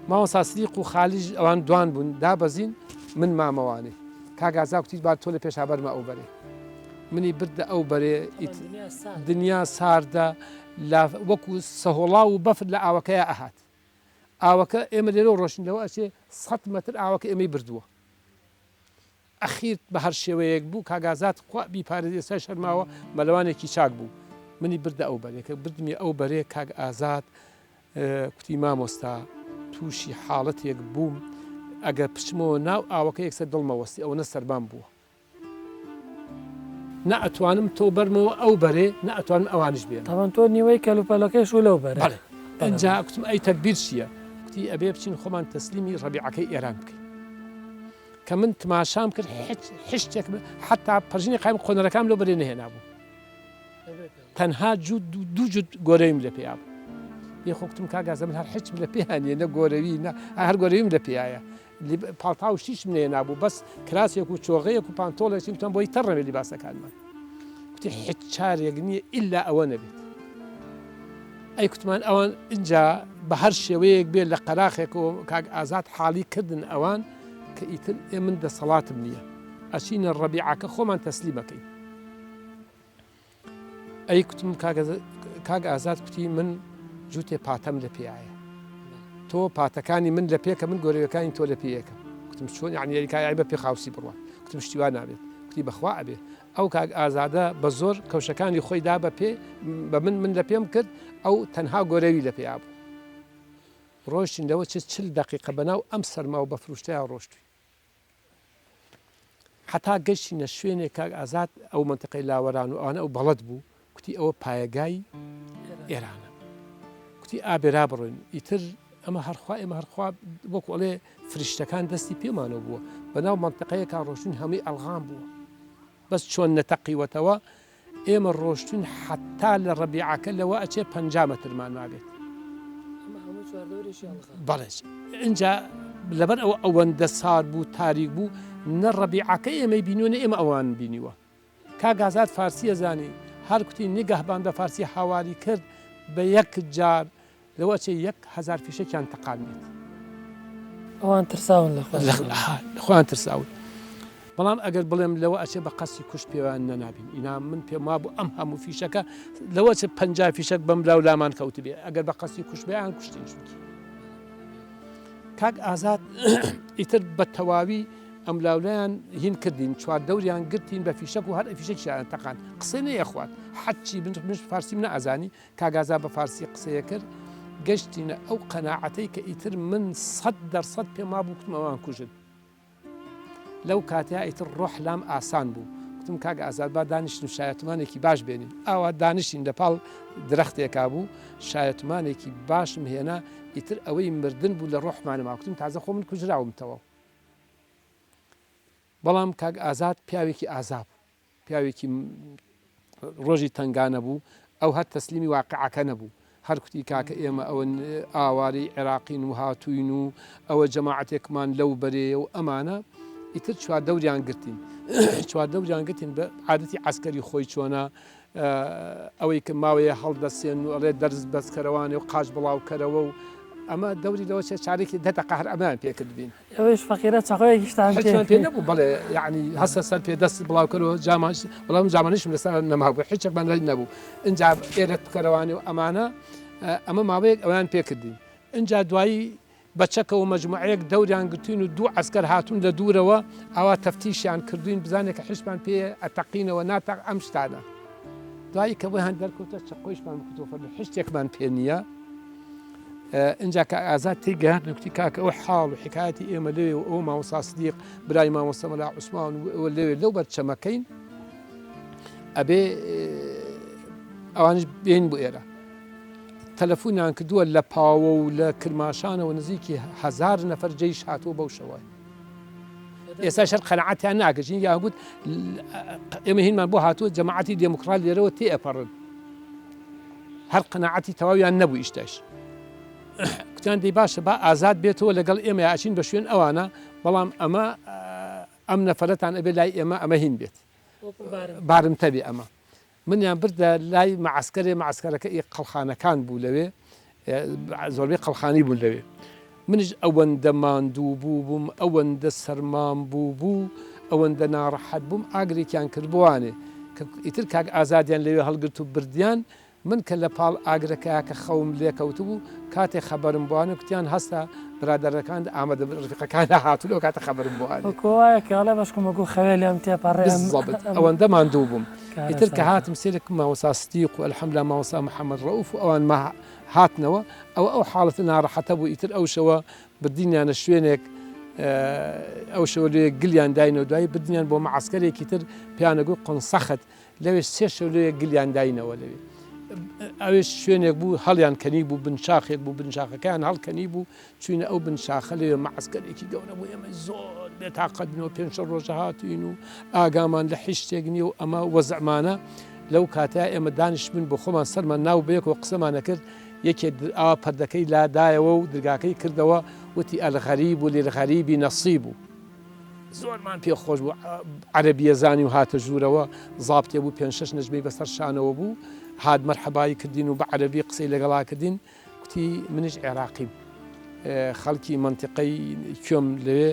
مامۆستا سدیق و خالیش ئەوان دوان بوون دابەزین من مامەوانێ کاک ئازا کوتی با تۆ لە پێشا بەرمە ئەو بەرێ منی بردە ئەو بەرێ دنیا ساردە وەکو سەهۆڵاو و بەفر لە ئاوەکەیا ئەهات ئاوەکە ئێمە لێرەوە ڕۆشتین لەوە ئەچێ سەت مەتر ئاوەکە ئێمەی بردووە ئەخیر بە هەر شێوەیەک بوو کاک ئازاد خوا بیپارێزێ ئێستاش هەر ماوە مەلەوانێکی چاک بوو منی بردە ئەو بەرێ کە بردمی ئەو بەرێ کاک ئازاد کوتی مامۆستا تووشی حاڵەتێک بووم ئەگەر بچمەوە ناو ئاوەکە یەکسەر دڵمەوەستی ئەوەنە سەربام بووە نە ئەتوانم تۆ بەرمەوە ئەو بەرێ نە ئەتوانم ئەوانیش بێنم. تەبعەن تۆ نیوەی کەلوپەلەکەیش و لەو بەرێ. بەڵێ. ئینجا کوتم ئەی تەگبیر چییە؟ کوتی ئەبێ بچین خۆمان تەسلیمی ڕەبیعەکەی ئێران بکەین. کە من تماشام کرد هیچ هیچ شتێک حەتا پەرژینی قایم قۆنەرەکانم لەو بەرێ نەهێنابوو. تەنها جووت دوو جووت گۆرەویم لە پێیا بوو. بێ خۆ کوتم کاک ئازا من هەر هیچم لە پێیا نییە نە گۆرەوی نە هەر گۆرەویم لە پێیایە. پاڵتاو شتیشم نەهێنابوو بەس کراسێک و چۆغەیەک و پانتۆڵێکیم تۆم بۆی تەڕ نەبێت لیباسەکانمان کوتی هیچ چارێک نییە ئیلا ئەوە نەبێت ئەی کوتمان ئەوان اینجا بە هەر شێوەیەک بێت لە قەراخێک و کاک ئازاد حاڵی کردن ئەوان کە ئیتر ئێ من دەسەڵاتم نییە ئەچینە ڕەبیعەکە خۆمان تەسلیمەکەین ئەی کوتم کاک ئازاد کوتی من جووتێ پاتەم لە پێیایە تۆ پاتەکانی من لە پێکە من گۆرەوەکانی تۆ لە پێیەکەم کوتم چۆن یعنی یاریکای بە پێ خاوسی بڕوات کوتم شتی وا نابێت کوتی بەخوا ئەبێ ئەو کاک ئازادە بە زۆر کەوشەکانی خۆی دا بە پێ بە من من لە پێم کرد ئەو تەنها گۆرەوی لە پێیا بوو ڕۆشتین لەوە چ چل دقیقە بەناو ئەم سەرما و بەفروشتەیە ڕۆشتوین هەتا گەشتینە شوێنێک کاک ئازاد ئەو مەنتیقەی لاوەران و ئەوانە ئەو بەڵەد بوو کوتی ئەوە پایەگای ئێرانە کوتی ئابێرا بڕۆین ئیتر ئەمە هەرخوا ئێمە هەرخوا وەکو ئەڵێ فریشتەکان دەستی پێمانەوە بووە بەناو مەنتیقەیەکا ڕۆشتین هەمووی ئەلغام بووە بەس چۆن نەتەقیوەتەوە ئێمە ڕۆشتوین حەتا لە ڕەبیعەکە لەوە ئەچێ 50 مەترمان مابێت. بەڵێ ئینجا لەبەر ئەوە ئەوەندە سار بوو تاریک بوو نە ڕەبیعەکە ئێمەی بینیوە نە ئێمە ئەوان بینیوە کاک ئازاد فارسی ئەزانی هەر کوتی نگەهبان بە فارسی هاواری کرد بە یەک جار لەوە ئەچێ 1000 فیشەکیان تەقاندبێت. ئەوان ترساون لە خۆیان. لە خۆیان ترساون. بەڵام ئەگەر بڵێم لەوە ئەچێ بە قەستی کوشت پێویان نەنابین ئینا من پێم وابوو ئەم هەموو فیشەکە لەوە چ 50 فیشەک بەم لاو لامان کەوتبێ ئەگەر بە قەستی کوشت بێیان کوشتین چونکی کاک ئازاد ئیتر بە تەواوی ئەم لاولایان هین کردین چوار دەوریان گرتین بە فیشەک و هەر فیشەکیان تەقان قسەی نەیەخوارد حەچی بن منش فارسیم نەئەزانی کاک ئازاد بە فارسی قسەیە کرد گەشتینە ئەو قەناعەتەی کە ئیتر من 100% پێم وابوو کوتم ئەوان کوژن لەو کاتەیا ئیتر ڕۆح لام ئاسان بوو کوتم کاک ئازاد با دانیشن و شایەتمانێکی باش بێنین ئاوا دانیشتین لە پاڵ درەختێکا بوو شایەتمانێکی باشم هێنا ئیتر ئەوەی مردن بوو لە ڕۆحمانەما کوتم تازە خۆ من کوژراوم تەواو بەڵام کاک ئازاد پیاوێکی ئازا بوو پیاوێکی ڕۆژی تەنگانە بوو، ئەو هەر تەسلیمی واقعەکە نەبوو، هەر کوتی کاکە ئێمە ئەوە ئاوارەی عێراقین و هاتووین و ئەوە جەماعەتێکمان لەو بەرەیە و ئەمانە، ئیتر چواردەوریان گرتین. چواردەوریان گرتین بە عادەتی عەسکەری خۆی چۆنە، ئەوەی کە ماوەیە هەڵدەسێن و ئەڵێ دەرز بەسکەرەوانێ و قاچ بڵاوکەرەوە و ئەمە دەوری لەوە چێ چارێکی دە دەقە هەر ئەمەیان پێکردبین. ئەوەیش فەقیرە چەقۆیەکیشتان پێ هیچمان پێ نەبوو بەڵێ یعنی هەستە سەر پێ دەست بڵاوکەرەوە جامان بەڵام جامانیشم لەسەر نەمابوو هیچێکمان لای نەبوو ئینجا ئێرەت بکەرەوانی و ئەمانە ئەمە ماوەیەک ئەویان پێکردین ئینجا دوایی بە چەکەوە مەجموعەیەک دەوریان گرتوین و دوو عەسکەر هاتوون لە دوورەوە ئاوا تەفتیشیان کردوین بزانێت کە حیزبمان پێ ئەتەقینەوە ناتەق ئەم شتانە دوایی کە بۆیان دەرکەوتە چەقۆیشمان بکوتەوە فەرموو هیچ شتێکمان پێ نییە ئینجا کاک ئازاد تێی گەیاند گوتی کاکە ئەو حاڵ و حکایەتی ئێمە لەوێ و ئەو مامۆستا سدیق برای مامۆستا مەلا عوسمان و ئەوە لەوێ لەو بەر چەمەکەین ئەبێ ئەوانش بێن بۆ ئێرە تەلەفۆنیان کردووە لە پاوە و لە کرماشانەوە نزیکی هزار نەفەر جەیش هاتووە بەو شەوە ئێستا شەر قەنەعەتیان ناکەشین یا گوت ئێمە هینمان بۆ هاتووە جەماعەتی دێموکرات لێرەوە تێ ئەپەڕن هەر قەناعەتی تەواویان نەبوو ئیشتاش کوتیان دەی باشە با ئازاد بێتەوە لەگەڵ ئێمە ئاچین بە شوێن ئەوانە بەڵام ئەمە ئەم نەفرەتان ئەبێ لای ئێمە ئەمە هین بێت بارمتە بێ ئەمە منیان بردە لای مەعسکەرێ مەعسکەرەکە ئی قەڵخانەکان بوو لەوێ زۆربەی قەڵخانی بوون لەوێ منیش ئەوەندە ماندوو بوو بووم ئەوەندە سەرمام بوو بوو ئەوەندە ناڕەحەت بووم ئاگرێکیان کردبووانێ کە ئیتر کاک ئازادیان لەوێ هەڵگرت و بردیان من کە لە پاڵ ئاگرەکەیا کە خەوم لێ کەوتبوو کاتێ خەبەرم بوانێ کوتیان هەستە برادەرەکانت ئامادە ڕفیقەکانت هاتوون ئەو کاتە خەبەرم بوانێ. وەکوو وایە کە ئەڵێ بەشکم وەکوو خەوێ لێم تێپەڕێ ئەم بالضبط ئەوەندە ماندوو بووم ئیتر کە هاتم سەیرێکم مامۆستا سدیق و الحمدللە مامۆستا محمد ڕەئوف و ئەوان ما هاتنەوە ئەوە ئەو حاڵەتە ناڕەحەتە بوو ئیتر ئەو شەوە بردینیانە شوێنێک ئەو شەوە لێ گلیان داینەوە دوایی بردنیان بۆ مەعەسکەرێکی تر پێیانەگوت قنسەخت لەوێ سێ شەو لەوێ گلیان داینەوە لەوێ ئەوێش شوێنێک بوو هەڵیان کەنی بوو بنشاخێک بوو بنشاخەکەیان هەڵکەنی بوو چوینە ئەو بنشاخە لەوێ مەعەسکەرێکی گەورە بوو ئێمە زۆر بێتاقەت بووین پێنج شەش ڕۆژە هاتوین و ئاگامان لە هیچ شتێک نییە و ئەمە وەزعمانە لەو کاتەیا ئێمە دانیشتبووین بۆ خۆمان سەرمان ناو بەیەکەوە قسەمان ئەکرد یەکێ ئاوا پەردەکەی لادایەوە و درگاکەی کردەوە وتی الغریب للغریب نصیب زۆرمان پێ خۆش بوو عەرەبیە زانی و هاتە ژوورەوە زابتێ بوو پێنج شەش نەجمەی بەسەر شانەوە بوو هات مەرحەبایی کردین و بە عەرەبی قسەی لەگەڵا کردین کوتی منیش عێراقیم خەڵکی مەنتیقەی کوێم لەوێ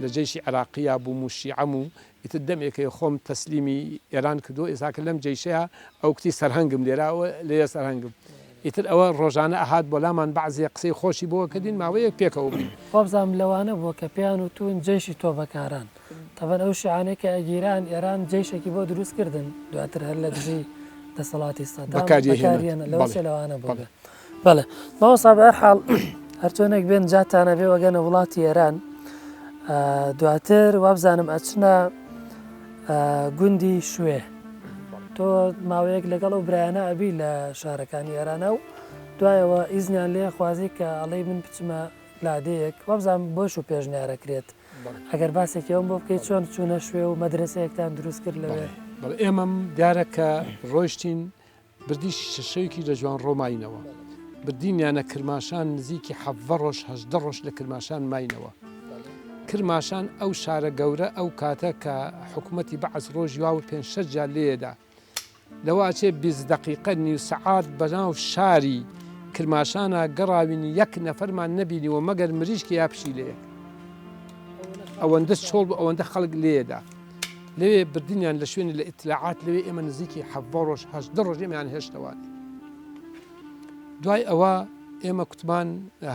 لە جەیشی عێراقییا بووم و شیعەم و ئیتر دەمێکەیە خۆم تەسلیمی ئێران کردووە ئێستا کە لەم جەیشەیە ئەو کوتی سەرهەنگم لێرە لێ سەرهەنگم ئیتر ئەوە ڕۆژانە ئەهات بۆ لامان بەعزێ قسەی خۆشی بۆ کردین ماوەیەک پێکەوە بووین. وابزانم لەوانە بووە کە پێیان وتوون جەیشی تۆبەکاران. تەبەن ئەو شیعانەی کە ئەگیران ئێران جەیشێکی بۆ دروست کردن دواتر هەر لە دژی دەسەڵاتی سەدام بەکاری بەکاری هێنا هێنا لەوە بەڵێ چێ لەوانە بەڵێ. بووبێ بەڵێ مامۆستا بە هەر حاڵ هەرچۆنێک بێن جاتانە بێ وەگەنە وڵاتی ئێران دواتر وابزانم ئەچنە گوندی شوێ تۆ ماوەیەک لەگەڵ ئەو برایانە ئەبی لە شارەکانی ئێرانە و دوایەوە ئیزنیان لێ خوازی کە ئەڵێی من بچمە لادێیەک وابزانم بۆش و پێشنیارەکرێت ئەگەر باسێکی ئەوم بۆ بکەیت چۆن چوونە شوێ و مەدرەسەیەکتان دروست کرد لەوێ؟ بەڵێ ئێمەم دیارە کە ڕۆیشتین بردیش شەوێکی لە جوانڕۆ ماینەوە. بردینیانە کرماشان نزیکی حەڤە ڕۆژ 18 ڕۆژ لە کرماشان ماینەوە. کرماشان ئەو شارە گەورە ئەو کاتە کە حکوومەتی بەعس ڕۆژی واو پێنج شەش جار لێدا لەوە ئەچێ 20 دقیقە نیو سەعات بەناو شاری کرماشانە گەڕاوین یەک نەفەرمان نەبینیوە مەگەر مریشک یا پشیلەیەک ئەوەندە چۆڵ بوو ئەوەندە خەڵک لێدا لەوێ بردنیان لە شوێنی لە ئیتلاعات لەوێ ئێمە نزیکی حەڤە ڕۆژ 18 ڕۆژ ئێمەیان هێشتەوانێ دوای ئەوە ئێمە کوتمان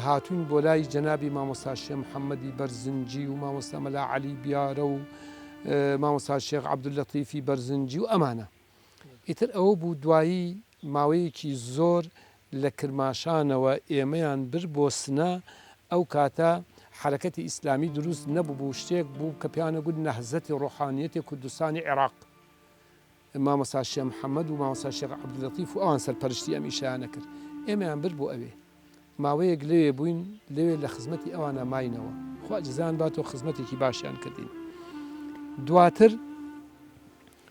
هاتوین بۆ لای جەنابی مامۆستا شێ محەممەدی بەرزنجی و مامۆستا مەلا عەلی بیارە و مامۆستا شێخ عەبدوللەتیفی بەرزنجی و ئەمانە. ئیتر ئەوە بوو دوایی ماوەیەکی زۆر لە کرماشانەوە ئێمەیان برد بۆ سنە، ئەو کاتە حەرەکەتی ئیسلامی دروست نەبووبوو، شتێک بوو کە پێیان ئەگوت نەهزەتی ڕۆحانیەتی کوردستانی عێراق. مامۆستا شێخ محەمەد و مامۆستا شێخ عەبدولەتیف و ئەوان سەرپەرشتی ئەم ئیشەیان ئەکرد. ئێمەیان برد بۆ ئەوێ. ماوەیەک لەوێ بووین، لەوێ لە خزمەتی ئەوانە ماینەوە. خوا جزایان باتەوە خزمەتێکی باشیان کردین. دواتر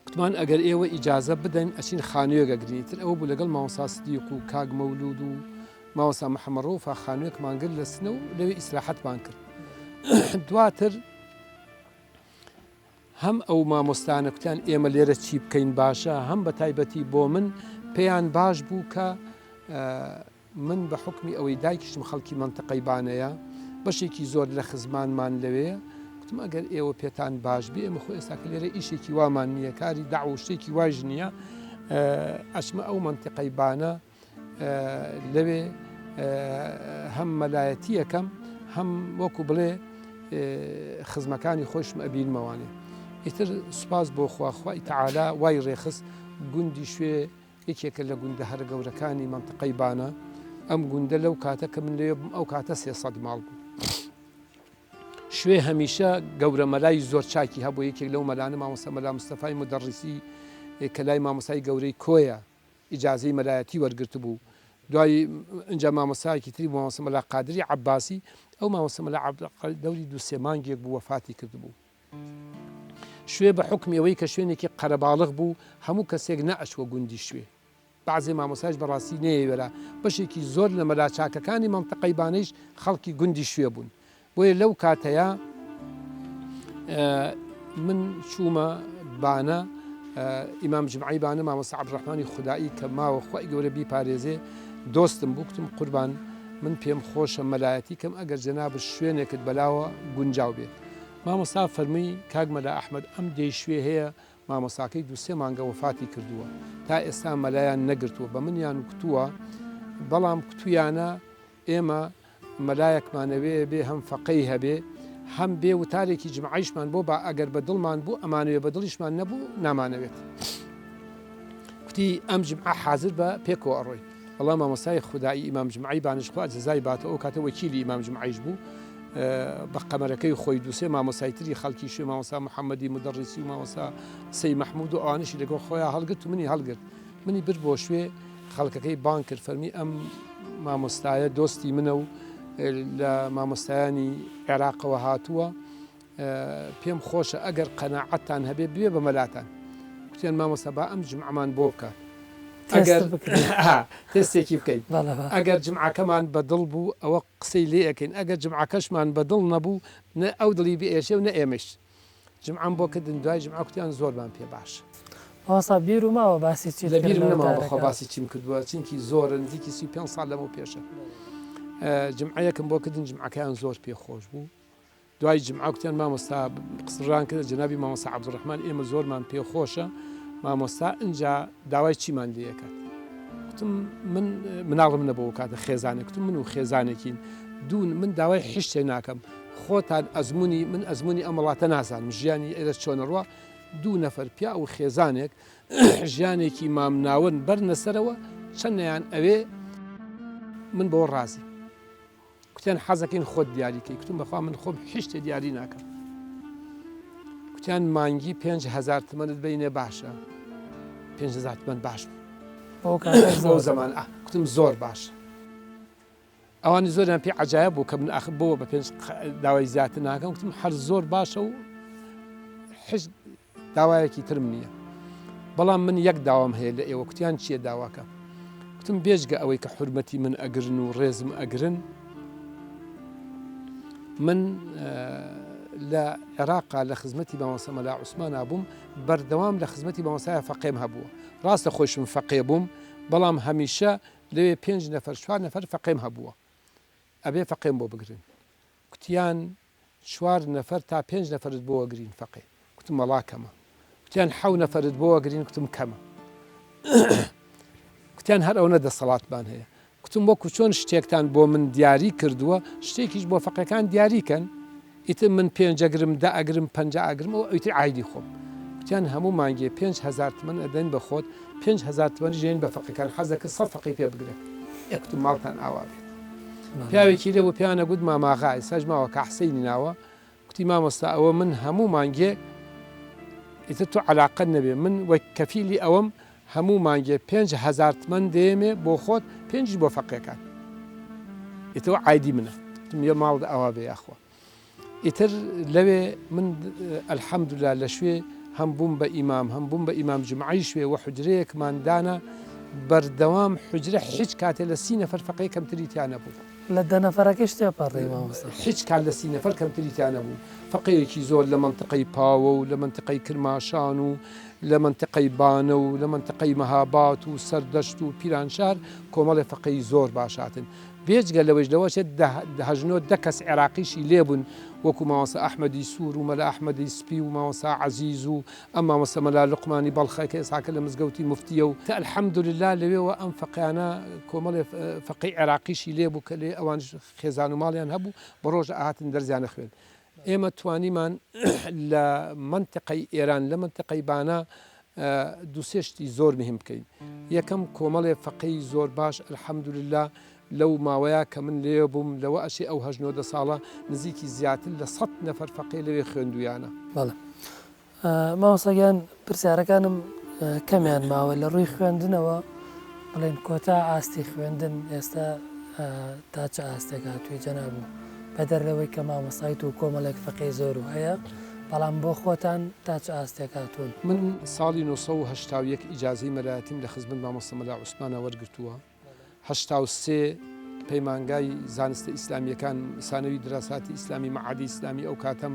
کوتمان ئەگەر ئێوە ئیجازە بدەن ئەچین خانوویەک ئەگرین. ئیتر ئەوە بوو لەگەڵ مامۆستا سدیق و کاک مەولوود و مامۆستا محەمەد ڕەوفا خانوویەکمان گرت لە سنە و لەوێ ئیسراحەتمان کرد. دواتر هەم ئەو مامۆستانە کوتیان ئێمە لێرە چی بکەین باشە، هەم بە تایبەتی بۆ من پێیان باش بوو کە من بە حوکمی ئەوەی دایکیشم خەڵکی مەنتقەی بانەیە، بەشێکی زۆر لە خزمانمان لەوێیە، گوتم ئەگەر ئێوە پێتان باش بێ ئێمە خۆ ئێستا کە لێرە ئیشێکی وامان نییە، کاری دەعوە و شتێکی وایش نییە، ئەچمە ئەو مەنتقەی بانە لەوێ هەم مەلایەتییەکەم هەم وەکو بڵێ خزمەکانی خۆشم ئەبینمەوانێ. ئیتر سوپاس بۆ خوا، خوای تەعالا وای ڕێخست گوندی شوێ یەکێکە لە گوندە هەرە گەورەکانی مەنتقەی بانە، ئەم گوندە لەو کاتە کە من لەوێ بووم ئەو کاتە 300 ماڵ بوو. شوێ هەمیشە گەورە مەلای زۆر چاکی هەبوو، یەکێک لەو مەلانە مامۆستا مەلا مستەفای مودەڕیسی کە لای مامۆستای گەورەی کۆیە ئیجازەی مەلایەتی وەرگرتبوو، دوای ئینجا مامۆستایەکی تری بوو مامۆستا مەلا قادری عەباسی، ئەو مامۆستا مەلا دەوری دوو سێ مانگێک بوو وەفاتی کردبوو. شوێ بە حوکمی ئەوەی کە شوێنێکی قەرەباڵغ بوو، هەموو کەسێک نەئەچووە گوندی شوێ. بەعزێ مامۆستایش بە ڕاستی نەیەوێرا. بەشێکی زۆر لە مەلا چاکەکانی مەنتەقەی بانەیش خەڵکی گوندی شوێ بوون. بۆیە لەو کاتەیا من چوومە بانە، ئیمام جمعەی بانە مامۆستا عەبدولڕەحمانی خودایی کە ماوە خوای گەورە بیپارێزێ دۆستم بوو، کوتم قوربان من پێم خۆشە مەلایەتی کەم ئەگەر جەنابت شوێنێکت بەلاوە گونجاو بێ. مامۆستا فەرمووی، کاک مەلا ئەحمەد ئەم دێی شوێ هەیە مامۆستاکەی دوو سێ مانگە وەفاتی کردووە تا ئێستا مەلایان نەگرتووە بە منیان کوتووە بەڵام کوتویانە ئێمە مەلایەکمان ئەوێ بێ هەم فەقێی هەبێ هەم بێ وتارێکی جمعەیشمان بۆ با ئەگەر بە دڵمان بوو ئەمانەوێ بە دڵیشمان نەبوو نامانەوێت. کوتی ئەم جمعە حازر بە پێکەوە ئەڕۆین. وەڵا مامۆستای خودایی ئیمام جمعەی بانش خوا جەزای باتەوە ئەو کاتە وەکیلی ئیمام جمعەیش بوو بە قەمەرەکەی خۆی دووسێ مامۆستای تری خەڵکی شوێ مامۆستا محەممەدی مدەڕیسی و مامۆستا سەی مەحموود و ئەوانەشی لەگەڵ خۆیان هەڵگرت و منی هەڵگرت منی برد بۆ شوێ خەڵکەکەی بانگ کرد فەرمی ئەم مامۆستایە دۆستی منە و لە مامۆستایانی عێراقەوە هاتووە پێم خۆشە ئەگەر قەناعەتتان هەبێ بوێ بە مەلاتان. کوتیان مامۆستا با ئەم جومعەمان بۆ بکە ئەگەر تێستێکی بکەین ئەگەر جومعەکەمان بە دڵ بوو ئەوە قسەی لێ ئەکەین ئەگەر جومعەکەشمان بە دڵ نەبوو نە ئەو دڵی بئێشێ و نە ئێمەش. جومعەم بۆ کردن دوای جومعە کوتیان زۆرمان پێ باشە. مامۆستا بیرو ماوە باسی چیت کرد لە وتارەکە؟ لە بیرم نەماوە بەخوا باسی چیم کردووە چونکی زۆرە نزیکی 35 ساڵ لەمەو پێشە جومعەیەکم بۆ کردن جومعەکەیان زۆر پێ خۆش بوو. دوای جومعە کوتیان مامۆستا قسڕان کردە جەنابی مامۆستا عەبدولڕەحمان ئێمە زۆرمان پێ خۆشە مامۆستا ئینجا داوای چیمان لێ ئەکات کوتم من مناڵم نەبوو کاتە خێزانێک کوتم من و خێزانێکین دوون من داوای هیچ شتێک ناکەم خۆتان ئەزمموی من ئەزمموی ئەم وڵاتە نازانم ژیانی ئێرە چۆنە ڕوە دوو نەفەر پیا و خێزانێک ژیانێکی مامناوەند بەرنە سەرەوە چەندیان ئەوێ من بەوە ڕازی کوتیان حەزەکەین خۆت دیاری کەی کوتم بەخوا من خۆم هیچ شتێ دیاری ناکەم کوتیان مانگی 5هزار تمەنت بینێ باشە 5هزار تمەن باش بوو بۆ زەمان کوتم زۆر باش ئەوانی زۆریان پێ عجایە بوو کە من ئاخر بۆ بە پێنج داوای زیاتر ناکەم کوتم هەر زۆر باشە و حش داوایەکی ترم نییە بەڵام من یەک داوام هەیە لە ئێوە کوتیان چییە داواکە؟ کوتم بێجگە ئەوەی کە حورمەتی من ئەگرن و ڕێزم ئەگرن، من لە عێراقا لە خزمەتی مامۆستا مەلا عوسمانا بووم، بەردەوام لە خزمەتی مامۆستایا فەقێم هەبووە. ڕاستە خۆیشم فەقێ بووم، بەڵام هەمیشە لەوێ پێنج نەفەر چوار نەفەر فەقێم هەبووە. ئەبێ فەقێم بۆ بگرن. کوتیان چوار نەفەر تا پێنج نەفەرت بۆ ئەگرین فەقێ. کوتم وەڵا کەمە. کوتیان حەو نەفەرت بۆ ئەگرین کوتم کەمە. کوتیان هەر ئەونە دەسەڵاتمان هەیە. کوتم وەکو چۆن شتێکتان بۆ من دیاری کردووە شتێکیش بۆ فەقێکان دیاری کەن. ئیتر من پێنج ئەگرم دە ئەگرم پەنجا ئەگرم ئەوە ئیتر عایدی خۆم. کوتیان هەموو مانگێ 5000 تمەن ئەدەین بە خۆت 5000 تمەنیش دەین بە فەقێکان حەز دەکرد سەد فەقێی پێ بگرە. ئێ کوتم ماڵتان ئاوا بێت. پیاوێکی لێ بوو پێیان ئەگوت ماماغا ئێستاش ماوە کە حسەینی ناوە کوتی مامۆستا ئەوە من هەموو مانگێ ئیتر تۆ عەلاقەت نەبێ من وەک کەفیلی ئەوەم هەموو مانگێ 5000 تمەن دێمێ بۆ خۆت پێنجیش بۆ فەقێکان ئیتر عایدی منە کوتم یە ماڵت ئاوا بێ یاخوا ئیتر لەوێ من الحمدللە لە شوێ هەم بووم بە ئیمام هەم بووم بە ئیمام جومعەی شوێ وە حوجرەیەکمان دانا بەردەوام حوجرە حیچ کاتێ لە سی نەفەر فەقێ کەمتری تیا نەبوو. لە دە نەفەرەکەیش تێپەڕی مامۆستا. حیچ کات لە سی نەفەر کەمتری تیا نەبوو. فەقێیەکی زۆر لە مەنتقەی پاوە و لە مەنتقەی کرماشان و لە مەنتقەی بانە و لە مەنتقەی مەهابات و سەردەشت و پیرانشار کۆمەڵێ فەقێی زۆر باش هاتن. بێجگە لەوەیش لەوەچێت دە هەژنۆ دە کەس عێراقیشی لێ بوون وەکوو مامۆستا ئەحمەدی سوور و مەلا ئەحمەدی سپی و مامۆستا عەزیز و ئەم مامۆستا مەلا لوقمانی بەڵخە کە ئێستاکە لە مزگەوتی موفتییە و الحمدللە لەوێوە ئەم فەقێیانە کۆمەڵێ فەقێی عێراقیشی لێ بوو کە لێ ئەوانیش خێزان و ماڵیان هەبوو بە ڕۆژ ئەهاتن دەرزیان ئەخوێند. ئێمە توانیمان لە مەنتقەی ئێران لە مەنتقەی بانە دوو سێ شتی زۆر مهم بکەین. یەکەم کۆمەڵێ فەقێی زۆر باش الحمدللە لەو ماوەیە کە من لێ بووم لەوە ئەچێ ئەو هەشت نۆ دە ساڵە نزیکی زیاتر لە سەد نەفەر فەقێ لەوێ خوێندوویانە. بەڵێ مامۆستا گیان پرسیارەکانم کەمیان ماوە لە ڕووی خوێندنەوە بڵێن کۆتا ئاستی خوێندن ئێستا تا چ ئاستێک هاتووی جەناب و بەدەر لەوەی کە مامۆستایت و کۆمەڵێک فەقێی زۆر و هەیە بەڵام بۆ خۆتان تا چ ئاستێک هاتوون؟ من ساڵی 981 ئیجازەی مەلایەتیم لە خزمەت مامۆستا مەلا عوسمانە وەرگرتووە. 83 پەیمانگای زانستە ئیسلامییەکان، سانەوی دراساتی ئیسلامی، مەعهەدی ئیسلامی ئەو کاتەم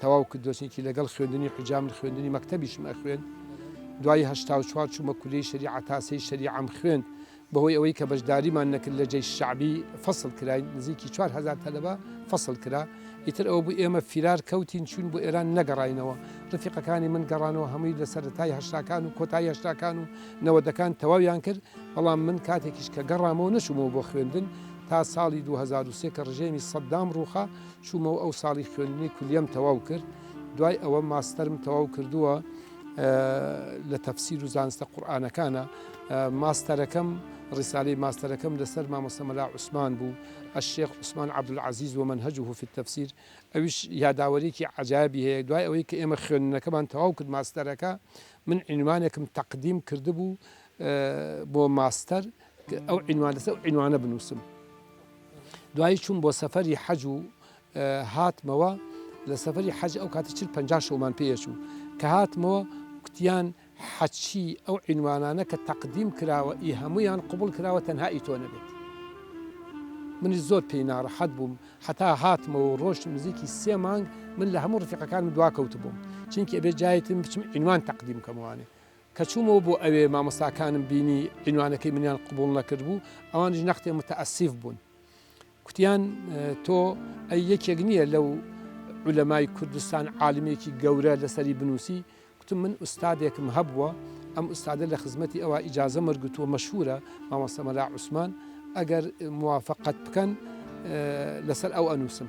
تەواو کردووە، چونکی لەگەڵ خوێندنی حوجا من خوێندنی مەکتەبیشم ئەخوێند. دوایی 84 چوومە کولیەی شەریعە تاسەی شەریعەم خوێند. بەهۆی ئەوەی کە بەشداریمان نەکرد لە جەیش شەعبی فەسڵ کراین، نزیکی 4000 تەلەبە فەسڵ کرا. ئیتر ئەوە بوو ئێمە فیرار کەوتین چووین بۆ ئێران نەگەڕاینەوە. ڕفیقەکانی من گەڕانەوە هەمووی لە سەرەتای هەشتاکان و کۆتایی هەشتاکان و نەوەدەکان تەواویان کرد. بەڵام من کاتێکیش کە گەڕامەوە نەچوومەوە بۆ خوێندن تا ساڵی 2003 کە ڕژێمی سەدام ڕووخا چوومەوە ئەو ساڵی خوێندنی کولیەم تەواو کرد دوای ئەوە ماستەرم تەواو کردووە لە تەفسیر و زانستە قورئانەکانە ماستەرەکەم ڕیسالەی ماستەرەکەم لەسەر مامۆستا مەلا عوسمان بوو الشێخ عوسمان عەبدولعەزیز ومەنهەجه فی التفسیر ئەویش یاداوەریەکی عەجایبی هەیە دوای ئەوەی کە ئێمە خوێندنەکەمان تەواو کرد ماستەرەکە من عینوانێکم تەقدیم کردبوو بۆ ماستەر ئەو عینوان لەسەر ئەو عینوانە بنووسم دوایی چوون بۆ سەفەری حەج و هاتمەوە لە سەفەری حەج ئەو کاتی چل پەنجا شەومان پێچوو کە هاتمەوە کوتیان حەچی ئەو عینوانانە کە تەقدیم کراوە ئی هەمویان قوبڵ کراوە تەنها ئی تۆ نەبێت منی زۆر پێی ناڕەحەت بووم حتا هاتمەوە و ڕۆشتم نزیکی سێ مانگ من لە هەموو ڕفیقەکانم دوا کەوتبووم چونکی ئەبێ جایتم بچم عینوان تەقدیم کەموانێ کە چوومەوە بۆ ئەوێ مامۆستاکانم بینی عینوانەکەی منیان قبوڵ نەکردبوو، ئەوانیش نەختێ متەئەسیف بوون. کوتیان تۆ ئەی یەکێک نییە لەو عولەمای کوردستان عالمێکی گەورە لەسەری بنووسی؟ کوتم من ئوستادێکم هەبووە، ئەم ئوستادە لە خزمەتی ئەوا ئیجازەم وەرگرتووە مەشهوورە، مامۆستا مەلا عوسمان، ئەگەر موافەقەت بکەن لەسەر ئەو ئەنووسم.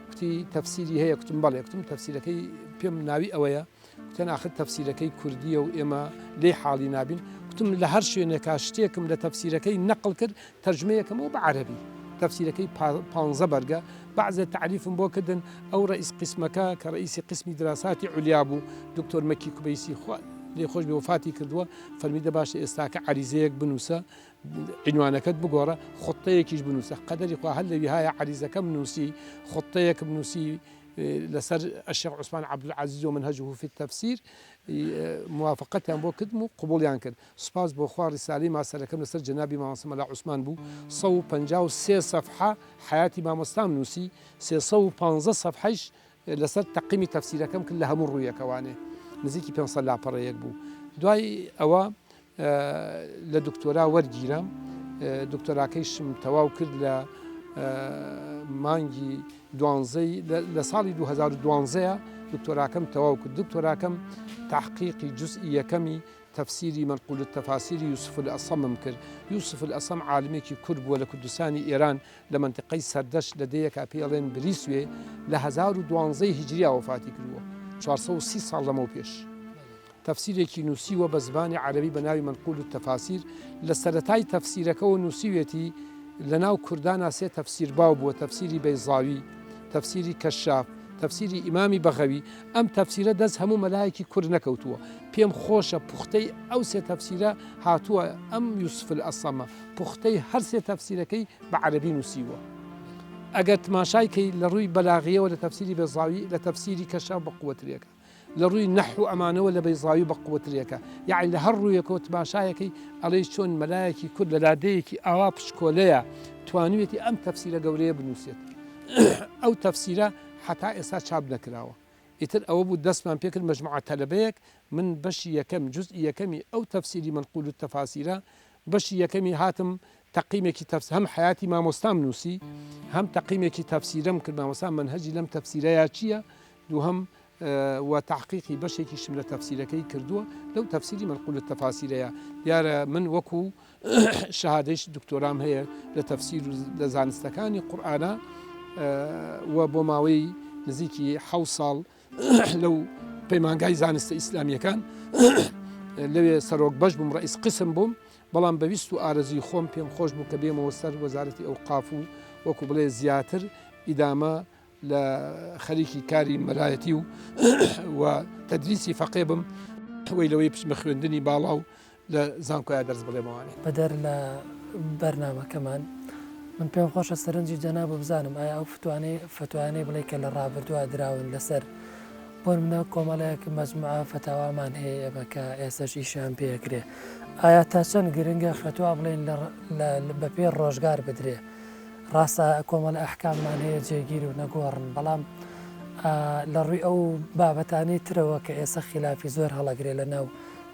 کوتی تەفسیری هەیە؟ کوتم بەڵێ. کوتم تەفسیرەکەی پێم ناوی ئەوەیە. کوتیان ئاخر تەفسیرەکەی کوردییە و ئێمە لێی حاڵی نابین، کوتم لە هەر شوێنێکا شتێکم لە تەفسیرەکەی نەقڵ کرد تەرجمەیەکەمەوە بە عەرەبی، تەفسیرەکەی پانزە بەرگە، بەعزێ تەعریفم بۆ کردن، ئەو ڕەئیس قیسمەکە کە ڕەئیسی قیسمی دراساتی عولیا بوو، دکتۆر مەکی کوبەیسی خوا لێی خۆش بێ وەفاتی کردووە، فەرمی دە باشە ئێستاکە عەریزەیەک بنووسە، عینوانەکەت بگۆڕە، خوتەیەکیش بنووسە، قەدەری خوا هەر لەویهایە عەریزەکەم نووسی، خوتەیەکم نووسی. لەسەر الشیخ عوسمان عبدالعزیز و منهجه فی التفسیر موافقەتیان بۆ کردم و قبوڵیان کرد. سوپاس بۆ خوا ڕیسالەی ماستەرەکەم لەسەر جەنابی مامۆستا مەلا عوسمان بوو، 153 سەفحە حەیاتی مامۆستام نووسی، 315 سەفحەیش لەسەر تەقیمی تەفسیرەکەم کرد لە هەموو ڕوویەکەوانێ نزیکی 500 لاپەڕەیەک بوو. دوای ئەوە لە دکتۆرا وەرگیرام، دکتۆراکەیشم تەواو کرد لە مانگی دوانزەی لە ساڵی 2012 دکتۆراکەم تەواو کرد. دکتۆراکەم تەحقیقی جوزئی یەکەمی تەفسیری منقول التفاسیر یوسف الاسەمم کرد. یوسف الاسەم عالمێکی کورد بووە لە کوردستانی ئێران لە مەنتیقەی سەردەشت لە دێیەکا پێی ئەڵێن بریسوێ لە 1012 هیجریا وەفاتی کردووە 430 ساڵ لەمەو پێش. تەفسیرێکی نووسیوە بە زمانی عەرەبی بە ناوی منقول التفاسیر لە سەرەتای تەفسیرەکەوە نووسیوێتی لە ناو کوردانا سێ تەفسیر باو بووە تەفسیری بەیزاوی، تەفسیری کەشاف، تەفسیری ئیمامی بەغەوی، ئەم تەفسیرە دەست هەموو مەلایەکی کورد نەکەوتووە، پێم خۆشە پوختەی ئەو سێ تەفسیرە هاتووە ئەم یوسف الاسەمە پوختەی هەر سێ تەفسیرەکەی بە عەرەبی نووسیوە. ئەگەر تماشای کەی لە ڕووی بەلاغیەوە لە تەفسیری بەیزاوی لە تەفسیری کەشاف بەقوەترێکە. لە ڕووی نەحو ئەمانەوە لە بەیزاوی بەقوەترێکە یەعنی لە هەر ڕوویەکەوە تماشایەکەی ئەڵێی چۆن مەلایەکی کورد لە لادێیەکی ئاوا پشکۆلەیە توانیویەتی ئەم تەفسیرە گەورەیە بنووسێت ئەو تەفسیرە حەتا ئێستا چاپ نەکراوە ئیتر ئەوە بوو دەستمان پێکرد مەجموعە تەلەبەیەک من بەشی یەکەم جزئی یەکەمی ئەو تەفسیری منقول التفاسیرە بەشی یەکەمی هاتم تەقیمێکی تەفس هەم حەیاتی مامۆستام نووسی هەم تەقیمێکی تەفسیرەم کرد مامۆستا مەنهەجی لەم تەفسیرەیا چییە دووهەم، و تەحقیقی بەشێکیشم لە تەفسیرەکەی کردووە لەو تەفسیری منقول التفاسیرەیە دیارە من وەکو شەهادەیش دکتۆرام هەیە لە تەفسیر و لە زانستەکانی قورئانە و بۆ ماوەی نزیکی حەو ساڵ لەو پەیمانگای زانستە ئیسلامیەکان لەوێ سەرۆک بەش بووم ڕئیس قسم بووم بەڵام بە ویست و ئارەزوی خۆم پێم خۆش بوو کە بێمەوە سەر وەزارەتی ئەوقاف و وەکو بڵێ زیاتر ئیدامە لە خەریکی کاری مەلایەتی و و تەدریسی فەقێ بم وەی لەوەی بچمە خوێندنی باڵا و لە زانکۆیا دەرس بڵێمەوانێ. بەدەر لە بەرنامەکەمان من پێم خۆشە سەرنجی جەنابت بزانم ئایا ئەو فتوانەی فەتوایانەی بڵێی کە لە ڕابردووا دراون لەسەر بۆ نمونە کۆمەڵێک مەجموعە فەتاوامان هەیە ئێمە کە ئێستەش ئیشیان پێ ئەکرێ ئایا تا چەند گرنگە فەتوا بڵێین لە بەپێی ڕۆژگار بدرێ ڕاستە کۆمەڵە ئەحکاممان هەیە جێگیر و نەگۆڕن، بەڵام لە ڕووی ئەو بابەتانەی ترەوە کە ئێستا خیلافی زۆر هەڵەگرێ لە ناو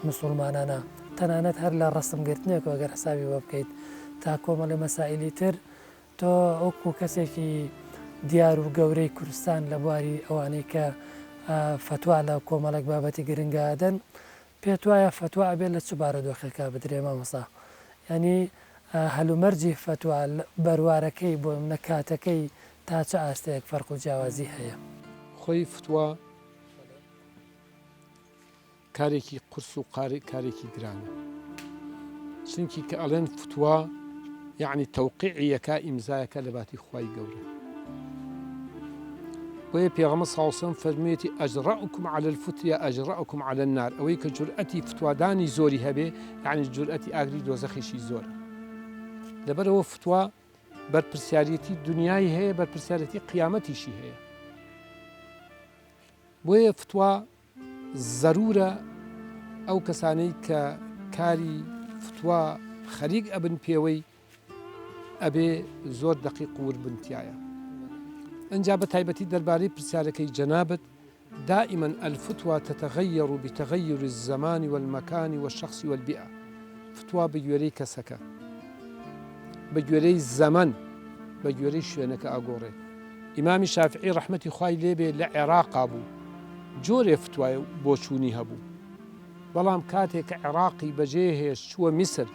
موسوڵمانانا، تەنانەت هەر لە ڕەسم گرتنێکەوە گەر حسابی بۆ بکەیت تا کۆمەڵە مەسائیلی تر، تۆ وەکوو کەسێکی دیار و گەورەی کوردستان لە بواری ئەوانەی کە فەتوا لە کۆمەڵێک بابەتی گرنگا ئەدەن، پێت وایە فەتوا ئەبێ لە چ بارودۆخێکا بدرێ مامۆستا؟ یانی هەلومەرجی فەتوا بەروارەکەی بۆ نمونە کاتەکەی تا چ ئاستێک فەرق و جیاوازی هەیە؟ خۆی فتوا کارێکی قورس و کارێکی گرانە چونکی کە ئەڵێن فتوا یەعنی تەوقیعی یەکا ئیمزایەکە لە باتی خوای گەورە بۆیە پێغەمبەر صلی الله علیه و سلم فەرموویەتی اجرأکم علی الفتیا اجرأکم علی النار ئەوەی کە جورئەتی فتوادانی زۆری هەبێ یعنی جورئەتی ئاگری دۆزەخیشی زۆرە لەبەرەوە فتوا بەرپرسیارەتی دنیای هەیە بەرپرسیارەتی قیامەتیشی هەیە بۆیە فتوا زەرورە ئەو کەسانەی کە کاری فتوا خەریک ئەبن پێوەی ئەبێ زۆر دەقیق و ورد بن تیایا. ئنجا بە تایبەتی دەربارەی پرسیارەکەی جەنابت، دائما الفتوی تتغیر بتغیر الزمان والمکان والشخص والبیئە، فتوا بە گوێرەی کەسەکە، بە گوێرەی زەمەن، بە گوێرەی شوێنەکە ئەگۆڕێت. ئیمامی شافعی ڕەحمەتی خوای لێ بێ لە عێراقا بوو، جۆرێ فتوای و بۆچوونی هەبوو. بەڵام کاتێ کە عێڕاقی بەجێ هێشت چووە میسر،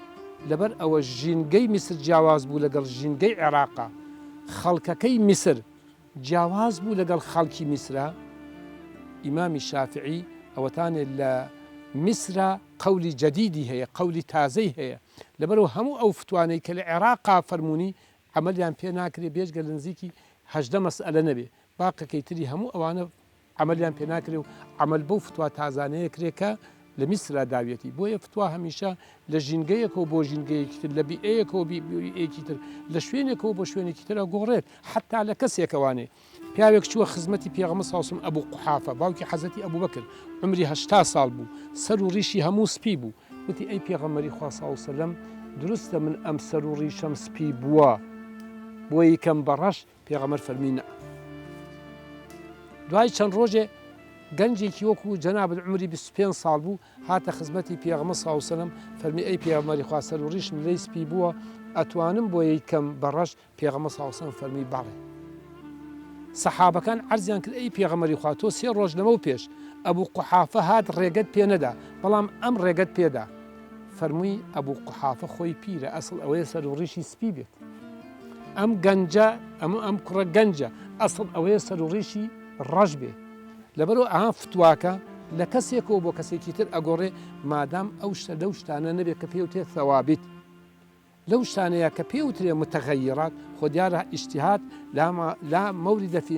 لەبەر ئەوە ژینگەی میسر جیاواز بوو لەگەڵ ژینگەی عێڕاقا، خەڵکەکەی میسر جیاواز بوو لەگەڵ خەڵکی میسرا، ئیمامی شافعی ئەوەتانێ لە میسرا قەولی جەدیدی هەیە، قەولی تازەی هەیە، لەبەرئەوە هەموو ئەو فتوانەی کە لە عێڕاقا فەرموونی عەمەلیان پێ ناکرێ بێجگە لە نزیکی 18 مەسئەلە نەبێ، باقەکەی تری هەموو ئەوانە عەمەلیان پێ ناکرێ و عەمەل بەو فتوا تازانەیە کرێ کە لە میسرا داویەتی. بۆیە فتوا هەمیشە لە ژینگەیەکەوە بۆ ژینگەیەکی تر، لە بیئەیەکەوە بیئەیەکی تر، لە شوێنێکەوە بۆ شوێنێکی تر ئەگۆڕێت، حەتتا لە کەسێکەوانێ. پیاوێک چووە خزمەتی پێغەمبەر صلی اللە علیە وسلم ئەبو قوحافە باوکی حەزرەتی ئەبوبەکر عومری 80 ساڵ بوو سەر و ڕیشی هەموو سپی بوو وتی ئەی پێغەمبەری خوا صلی اللە علیە وسلم دروستە من ئەم سەر و ڕیشەم سپی بووە بۆی کەم بە ڕەش پێغەمبەر فەرمی نە دوای چەند ڕۆژێ گەنجێکی وەکو جەنابت عمری 25 ساڵ بوو هاتە خزمەتی پێغەمبەر صلی اللە علیە وسلم فەرمی ئەی پێغەمبەری خوا سەر و ڕیشم لێی سپی بووە ئەتوانم بۆی کەم بە ڕەش پێغەمبەر صلی اللە علیە وسلم فەرمووی، بەڵێ. سەحابەکان عەرزیان کرد، ئەی پێغەمبەری خوا تۆ سێ ڕۆژ لەمەو پێش ئەبو قوحافە هات ڕێگەت پێ نەدا، بەڵام ئەم ڕێگەت پێ دا. فەرمووی، ئەبو قوحافە خۆی پیرە، ئەسڵ ئەوەیە سەر و ڕیشی سپی بێت. ئەم گەنجە، ئەم ئەم کوڕە گەنجە، ئەسڵ ئەوەیە سەر و ڕیشی ڕەش بێ. لەبەرئەوە ئەها فتواکە لە کەسێکەوە بۆ کەسێکی تر ئەگۆڕێ، مادام ئەو شتە لەو شتانە نەبێ کە پێوترێ ثوابت. لەو شتانەیە کە پێی وترێ متغیرات، خۆ دیارە ئیجتیهاد لا لا مورد فی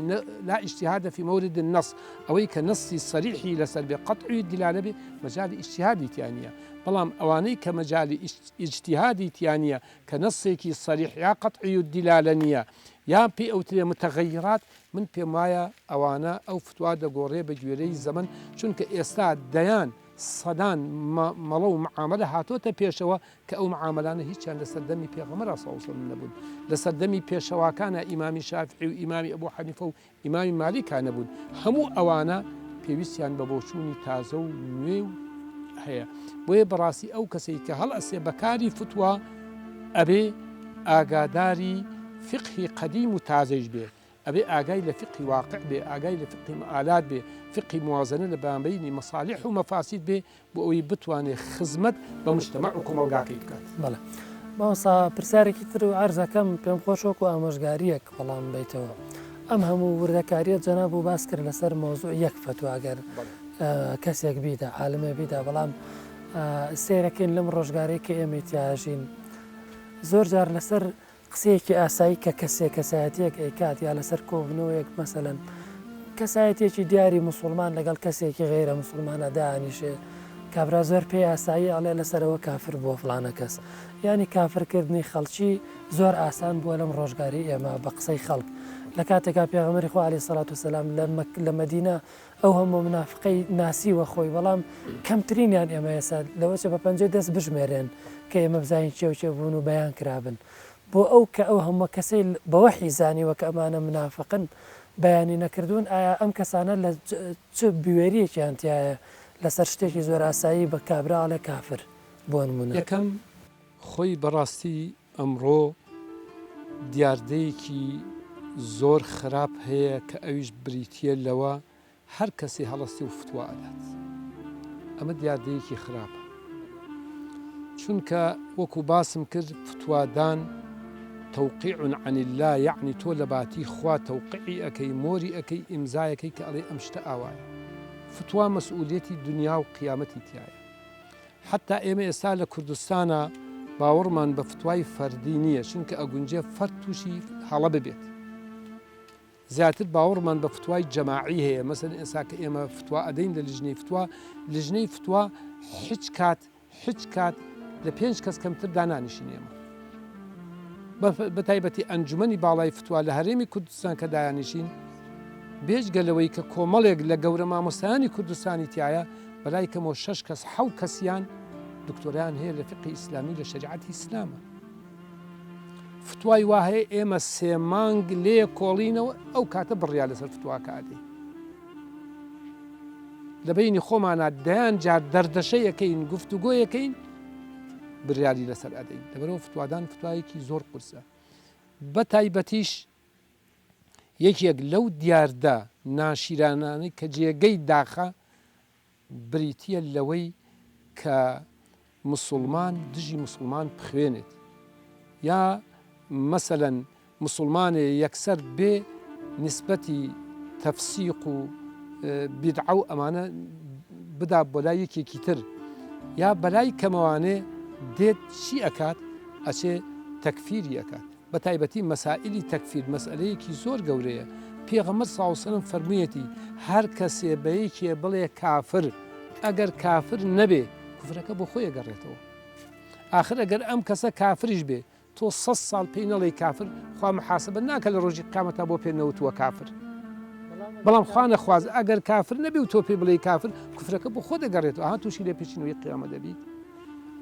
لا اجتهاد فی مورد النص، ئەوەی کە نەصی صریحی لەسەر بێ قطعی الدلالە بێ مەجالی ئیجتیهادی تیا نییە، بەڵام ئەوانەی کە مەجالی ئیجتیهادی تیا نییە کە نەصێکی صریح یا قطعی الدلالە نییە یا پێی ئەوترێ متغیرات، من پێم وایە ئەوانە ئەو فتوا دەگۆڕێ بە گوێرەی زەمەن، چونکە ئێستا دەیان سەدان مەڵە و معامەلە هاتۆتە پێشەوە کە ئەو معامەلانە هیچیان لە سەردەمی پێغەمبەرا صلی اللە علیە وسلم نەبوون، لە سەردەمی پێشەواکانا ئیمامی شافعی و ئیمامی ئەبو حەنیفە و ئیمامی مالیکا نەبوون، هەموو ئەوانە پێویستیان بە بۆچوونی تازە و نوێ و هەیە، بۆیە بەڕاستی ئەو کەسەی کە هەڵئەسێ بە کاری فتوا ئەبێ ئاگاداری فیقهی قەدیم و تازەیش بێ، ئەبێ ئاگای لە فیقهی واقع بێ، ئاگای لە فیقهی مآلات بێ، فیقهی موازنە لە بامبەینی مەسالیح و مەفاسید بێ بۆ ئەوەی بتوانێ خزمەت بە موجتەمەع و کۆمەڵگاکەی بکات. بەڵێ مامۆستا پرسیارێکی تر عەرز ئەکەم پێم خۆشە وەکو ئامۆژگاریەک وەڵام بەیتەوە ئەم هەموو وردەکاریە جەناب و باس کرد لەسەر مەوزوع یەک فەتوا گەر کەسێک بیدا عالمێ بیدا بەڵام سەیرەکەین لەم ڕۆژگارەی کە ئێمەی تیاژین زۆر جار لەسەر قسەیەکی ئاسایی کە کەسێک کەسایەتیەک ئەیکات یا لەسەر کۆبونەوەیەک مەسەلەن کەسایەتیەکی دیاری موسوڵمان لەگەڵ کەسێکی غەیرە موسوڵمانا دائەنیشێ کابرا زۆر پێی ئاساییە ئەڵێ لەسەرەوە کافر بووە فڵانە کەس یانی کافر کردنی خەڵکی زۆر ئاسان بووە لەم ڕۆژگاری ئێمە بە قسەی خەڵک لە کاتێکا پێغەمبەری خوا علیە سەڵات وسلام لە مەک لە مەدینە ئەو هەموو منافقەی ناسیوە خۆی بەڵام کەمترینیان ئێمە ئێستا لەوەچە بە پەنجەی دەست بژمێرێن کە ئێمە بزانین کێ و کێ بوون و بەیان کرابن بۆ ئەو کە ئەو هەمووە کەسەی بە وەحی زانیوە کە ئەمانە منافقن بەیانی نەکردوون ئایا ئەم کەسانە لە چ بوێریەکیان تیایە لەسەر شتێکی زۆر ئاسایی بە کابرا ئەڵێ کافر بۆ نمونە. یەکەم، خۆی بەڕاستی ئەمڕۆ دیاردەیەکی زۆر خراپ هەیە کە ئەویش بریتییە لەوە هەر کەسێ هەڵەستێ و فتوا ئەدات. ئەمە دیاردەیەکی خراپە. چونکە وەکو باسم کرد فتوادان توقیع عن اللە یەعنی تۆ لە باتی خوا تەوقیعی ئەکەی مۆری ئەکەی ئیمزایەکەی کە ئەڵێی ئەم شتە ئاوایە. فتوا مەسئولیەتی دنیا و قیامەتی تیایە. حەتا ئێمە ئێستا لە کوردستانا باوەڕمان بە فتوای فەردی نییە چونکە ئەگونجێ فەرد تووشی هەڵە ببێت. زیاتر باوەڕمان بە فتوای جەماعی هەیە مەسەلەن ئێستا کە ئێمە فتوا ئەدەین لە لجنەی فتوا لجنەی فتوا هیچ کات هیچ کات لە پێنج کەس کەمتر دانانیشین ئێمە بە تایبەتی ئەنجومەنی باڵای فتوا لە هەرێمی کوردستان کە دایانیشین بێجگە لەوەی کە کۆمەڵێک لە گەورە مامۆستایانی کوردستانی تایە بەلای کەمەوە شەش کەس حەو کەسیان دکتۆرایان هەیە لە فقهی ئیسلامی لە شەریعەتی ئیسلامە فتوای وا هەیە ئێمە سێ مانگ لێ کۆڵینەوە ئەو کاتە بڕیار لەسەر فتواکە ئەدەین لە بینی خۆمانە دەیان جار دەردەشەیەکەین گفتوگۆیەکەین بریاری لەسەر ئەدەین لەبەرەوە فتوادان فتوایەکی زۆر قورسە بە تایبەتیش یەکێک لەو دیاردە ناشیرانانەی کە جێگەی داخە بریتییە لەوەی کە مسوڵمان دژی مسوڵمان بخوێنێت یا مەسەلەن مسوڵمانێ یەکسەر بێ نیسبەتی تەفسیق و بیدعە و ئەمانە بدا بۆ لای یەکێکی تر یا بەلای کەمەوانێ دێت چی ئەکات ئەچێ تەکفیری ئەکات بە تایبەتی مەسائیلی تەکفیر مەسئەلەیەکی زۆر گەورەیە، پێغەمبەر صلی اللە علیە وسلم فەرموویەتی، هەر کەسێ بە یەکێ بڵێ کافر. ئەگەر کافر نەبێ کوفرەکە بۆ خۆی ئەگەڕێتەوە. ئاخر ئەگەر ئەم کەسە کافریش بێ تۆ سەد ساڵ پێی نەڵێی کافر خوا محاسبەت ناکە لە ڕۆژی قیامەتا بۆ پێت نەوتووە کافر. بەڵام خوا نەخواست ئەگەر کافر نەبێ و تۆ پێی بڵێی کافر کوفرەکە بۆ خۆت دەگەڕێتەوە ئەها تووشی لێپێچینەوەی قیامەت دەبیت.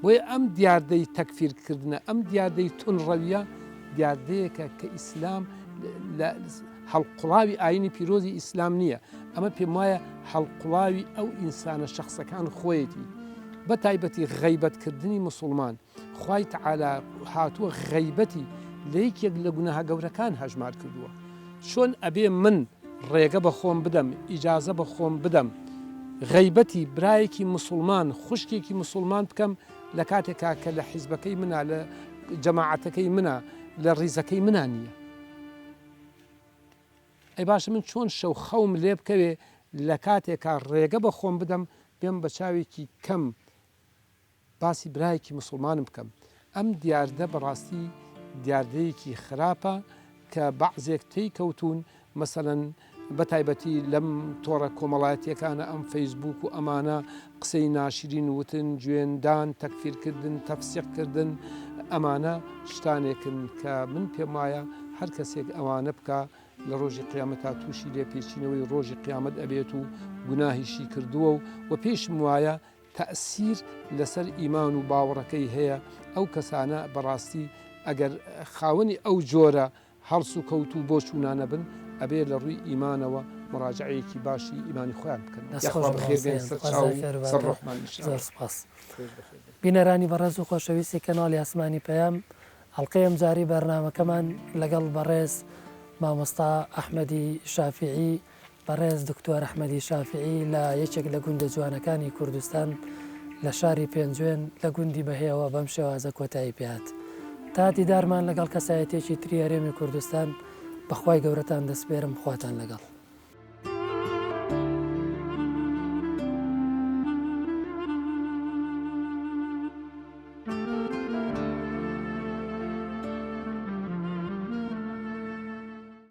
بۆیە ئەم دیاردەی تەکفیر کردنە ئەم دیاردەی تونڕەویە دیاردەیەکە کە ئیسلام لە هەڵقوڵاوی ئاینی پیرۆزی ئیسلام نییە ئەمە پێم وایە هەڵقوڵاوی ئەو ئینسانە شخصەکان خۆیەتی بە تایبەتی غەیبەتکردنی مسلمان خوای تعالی هاتووە غەیبەتی لە یەکێک لە گوناهە گەورەکان هەژمار کردووە چۆن ئەبێ من ڕێگە بە خۆم بدەم ئیجازە بە خۆم بدەم غەیبەتی برایەکی مسوڵمان خوشکێکی مسوڵمان بکەم لە کاتێکا کە لە حیزبەکەی منا لە جەماعەتەکەی منا لە ڕیزەکەی منا نییە ئەی باشە من چۆن شەو خەوم لێ بکەوێ لە کاتێکا ڕێگە بە خۆم بدەم بێم بە چاوێکی کەم باسی برایەکی موسڵمانم بکەم. ئەم دیاردە بەڕاستی دیاردەیەکی خراپە کە بەعزێک تێی کەوتوون، مەسەلەن بە تایبەتی لەم تۆڕە کۆمەڵایەتیەکانە ئەم فەیسبووک و ئەمانە قسەی ناشرین وتن، جوێن دان، تەکفیر کردن، تەفسیق کردن ئەمانە شتانێکن کە من پێم وایە هەر کەسێک ئەوانە بکا لە ڕۆژی قیامەتا تووشی لێپێچینەوەی ڕۆژی قیامەت ئەبێت و گوناهیشی کردووە و وە پێیشم وایە تەئسیر لەسەر ئیمان و باوەڕەکەی هەیە، ئەو کەسانە بەڕاستی ئەگەر خاوەنی ئەو جۆرە هەڵس و کەوت و بۆچوونانە بن ئەبێ لە ڕووی ئیمانەوە مڕاجەعەیەکی باشی ئیمانی خۆیان بکەن. دەست یاخوا خۆش بەخێر مامۆستا بێن گیان سەر خوا چاو و زاکر سەر باتۆ ڕۆحمان ان شاء زۆر اللە. سوپاس. خۆش بەخێر بێن. بینەرانی بەڕێز و خۆشەویستی کەناڵی ئاسمانی پەیام ئەڵقەی ئەمجارەی بەرنامەکەمان لەگەڵ بەڕێز مامۆستا ئەحمەدی شافیعی بەڕێز دکتۆر ئەحمەدی شافیعی لە یەکێک لە گوندە جوانەکانی کوردستان لە شاری پێنجوێن لە گوندی بەهێوە بەم شێوازە کۆتایی پێهات. تا دیدارمان لەگەڵ کەسایەتیەکی تری هەرێمی کوردستان بە خوای گەورەتان دەسپێرم خواتان لەگەڵ.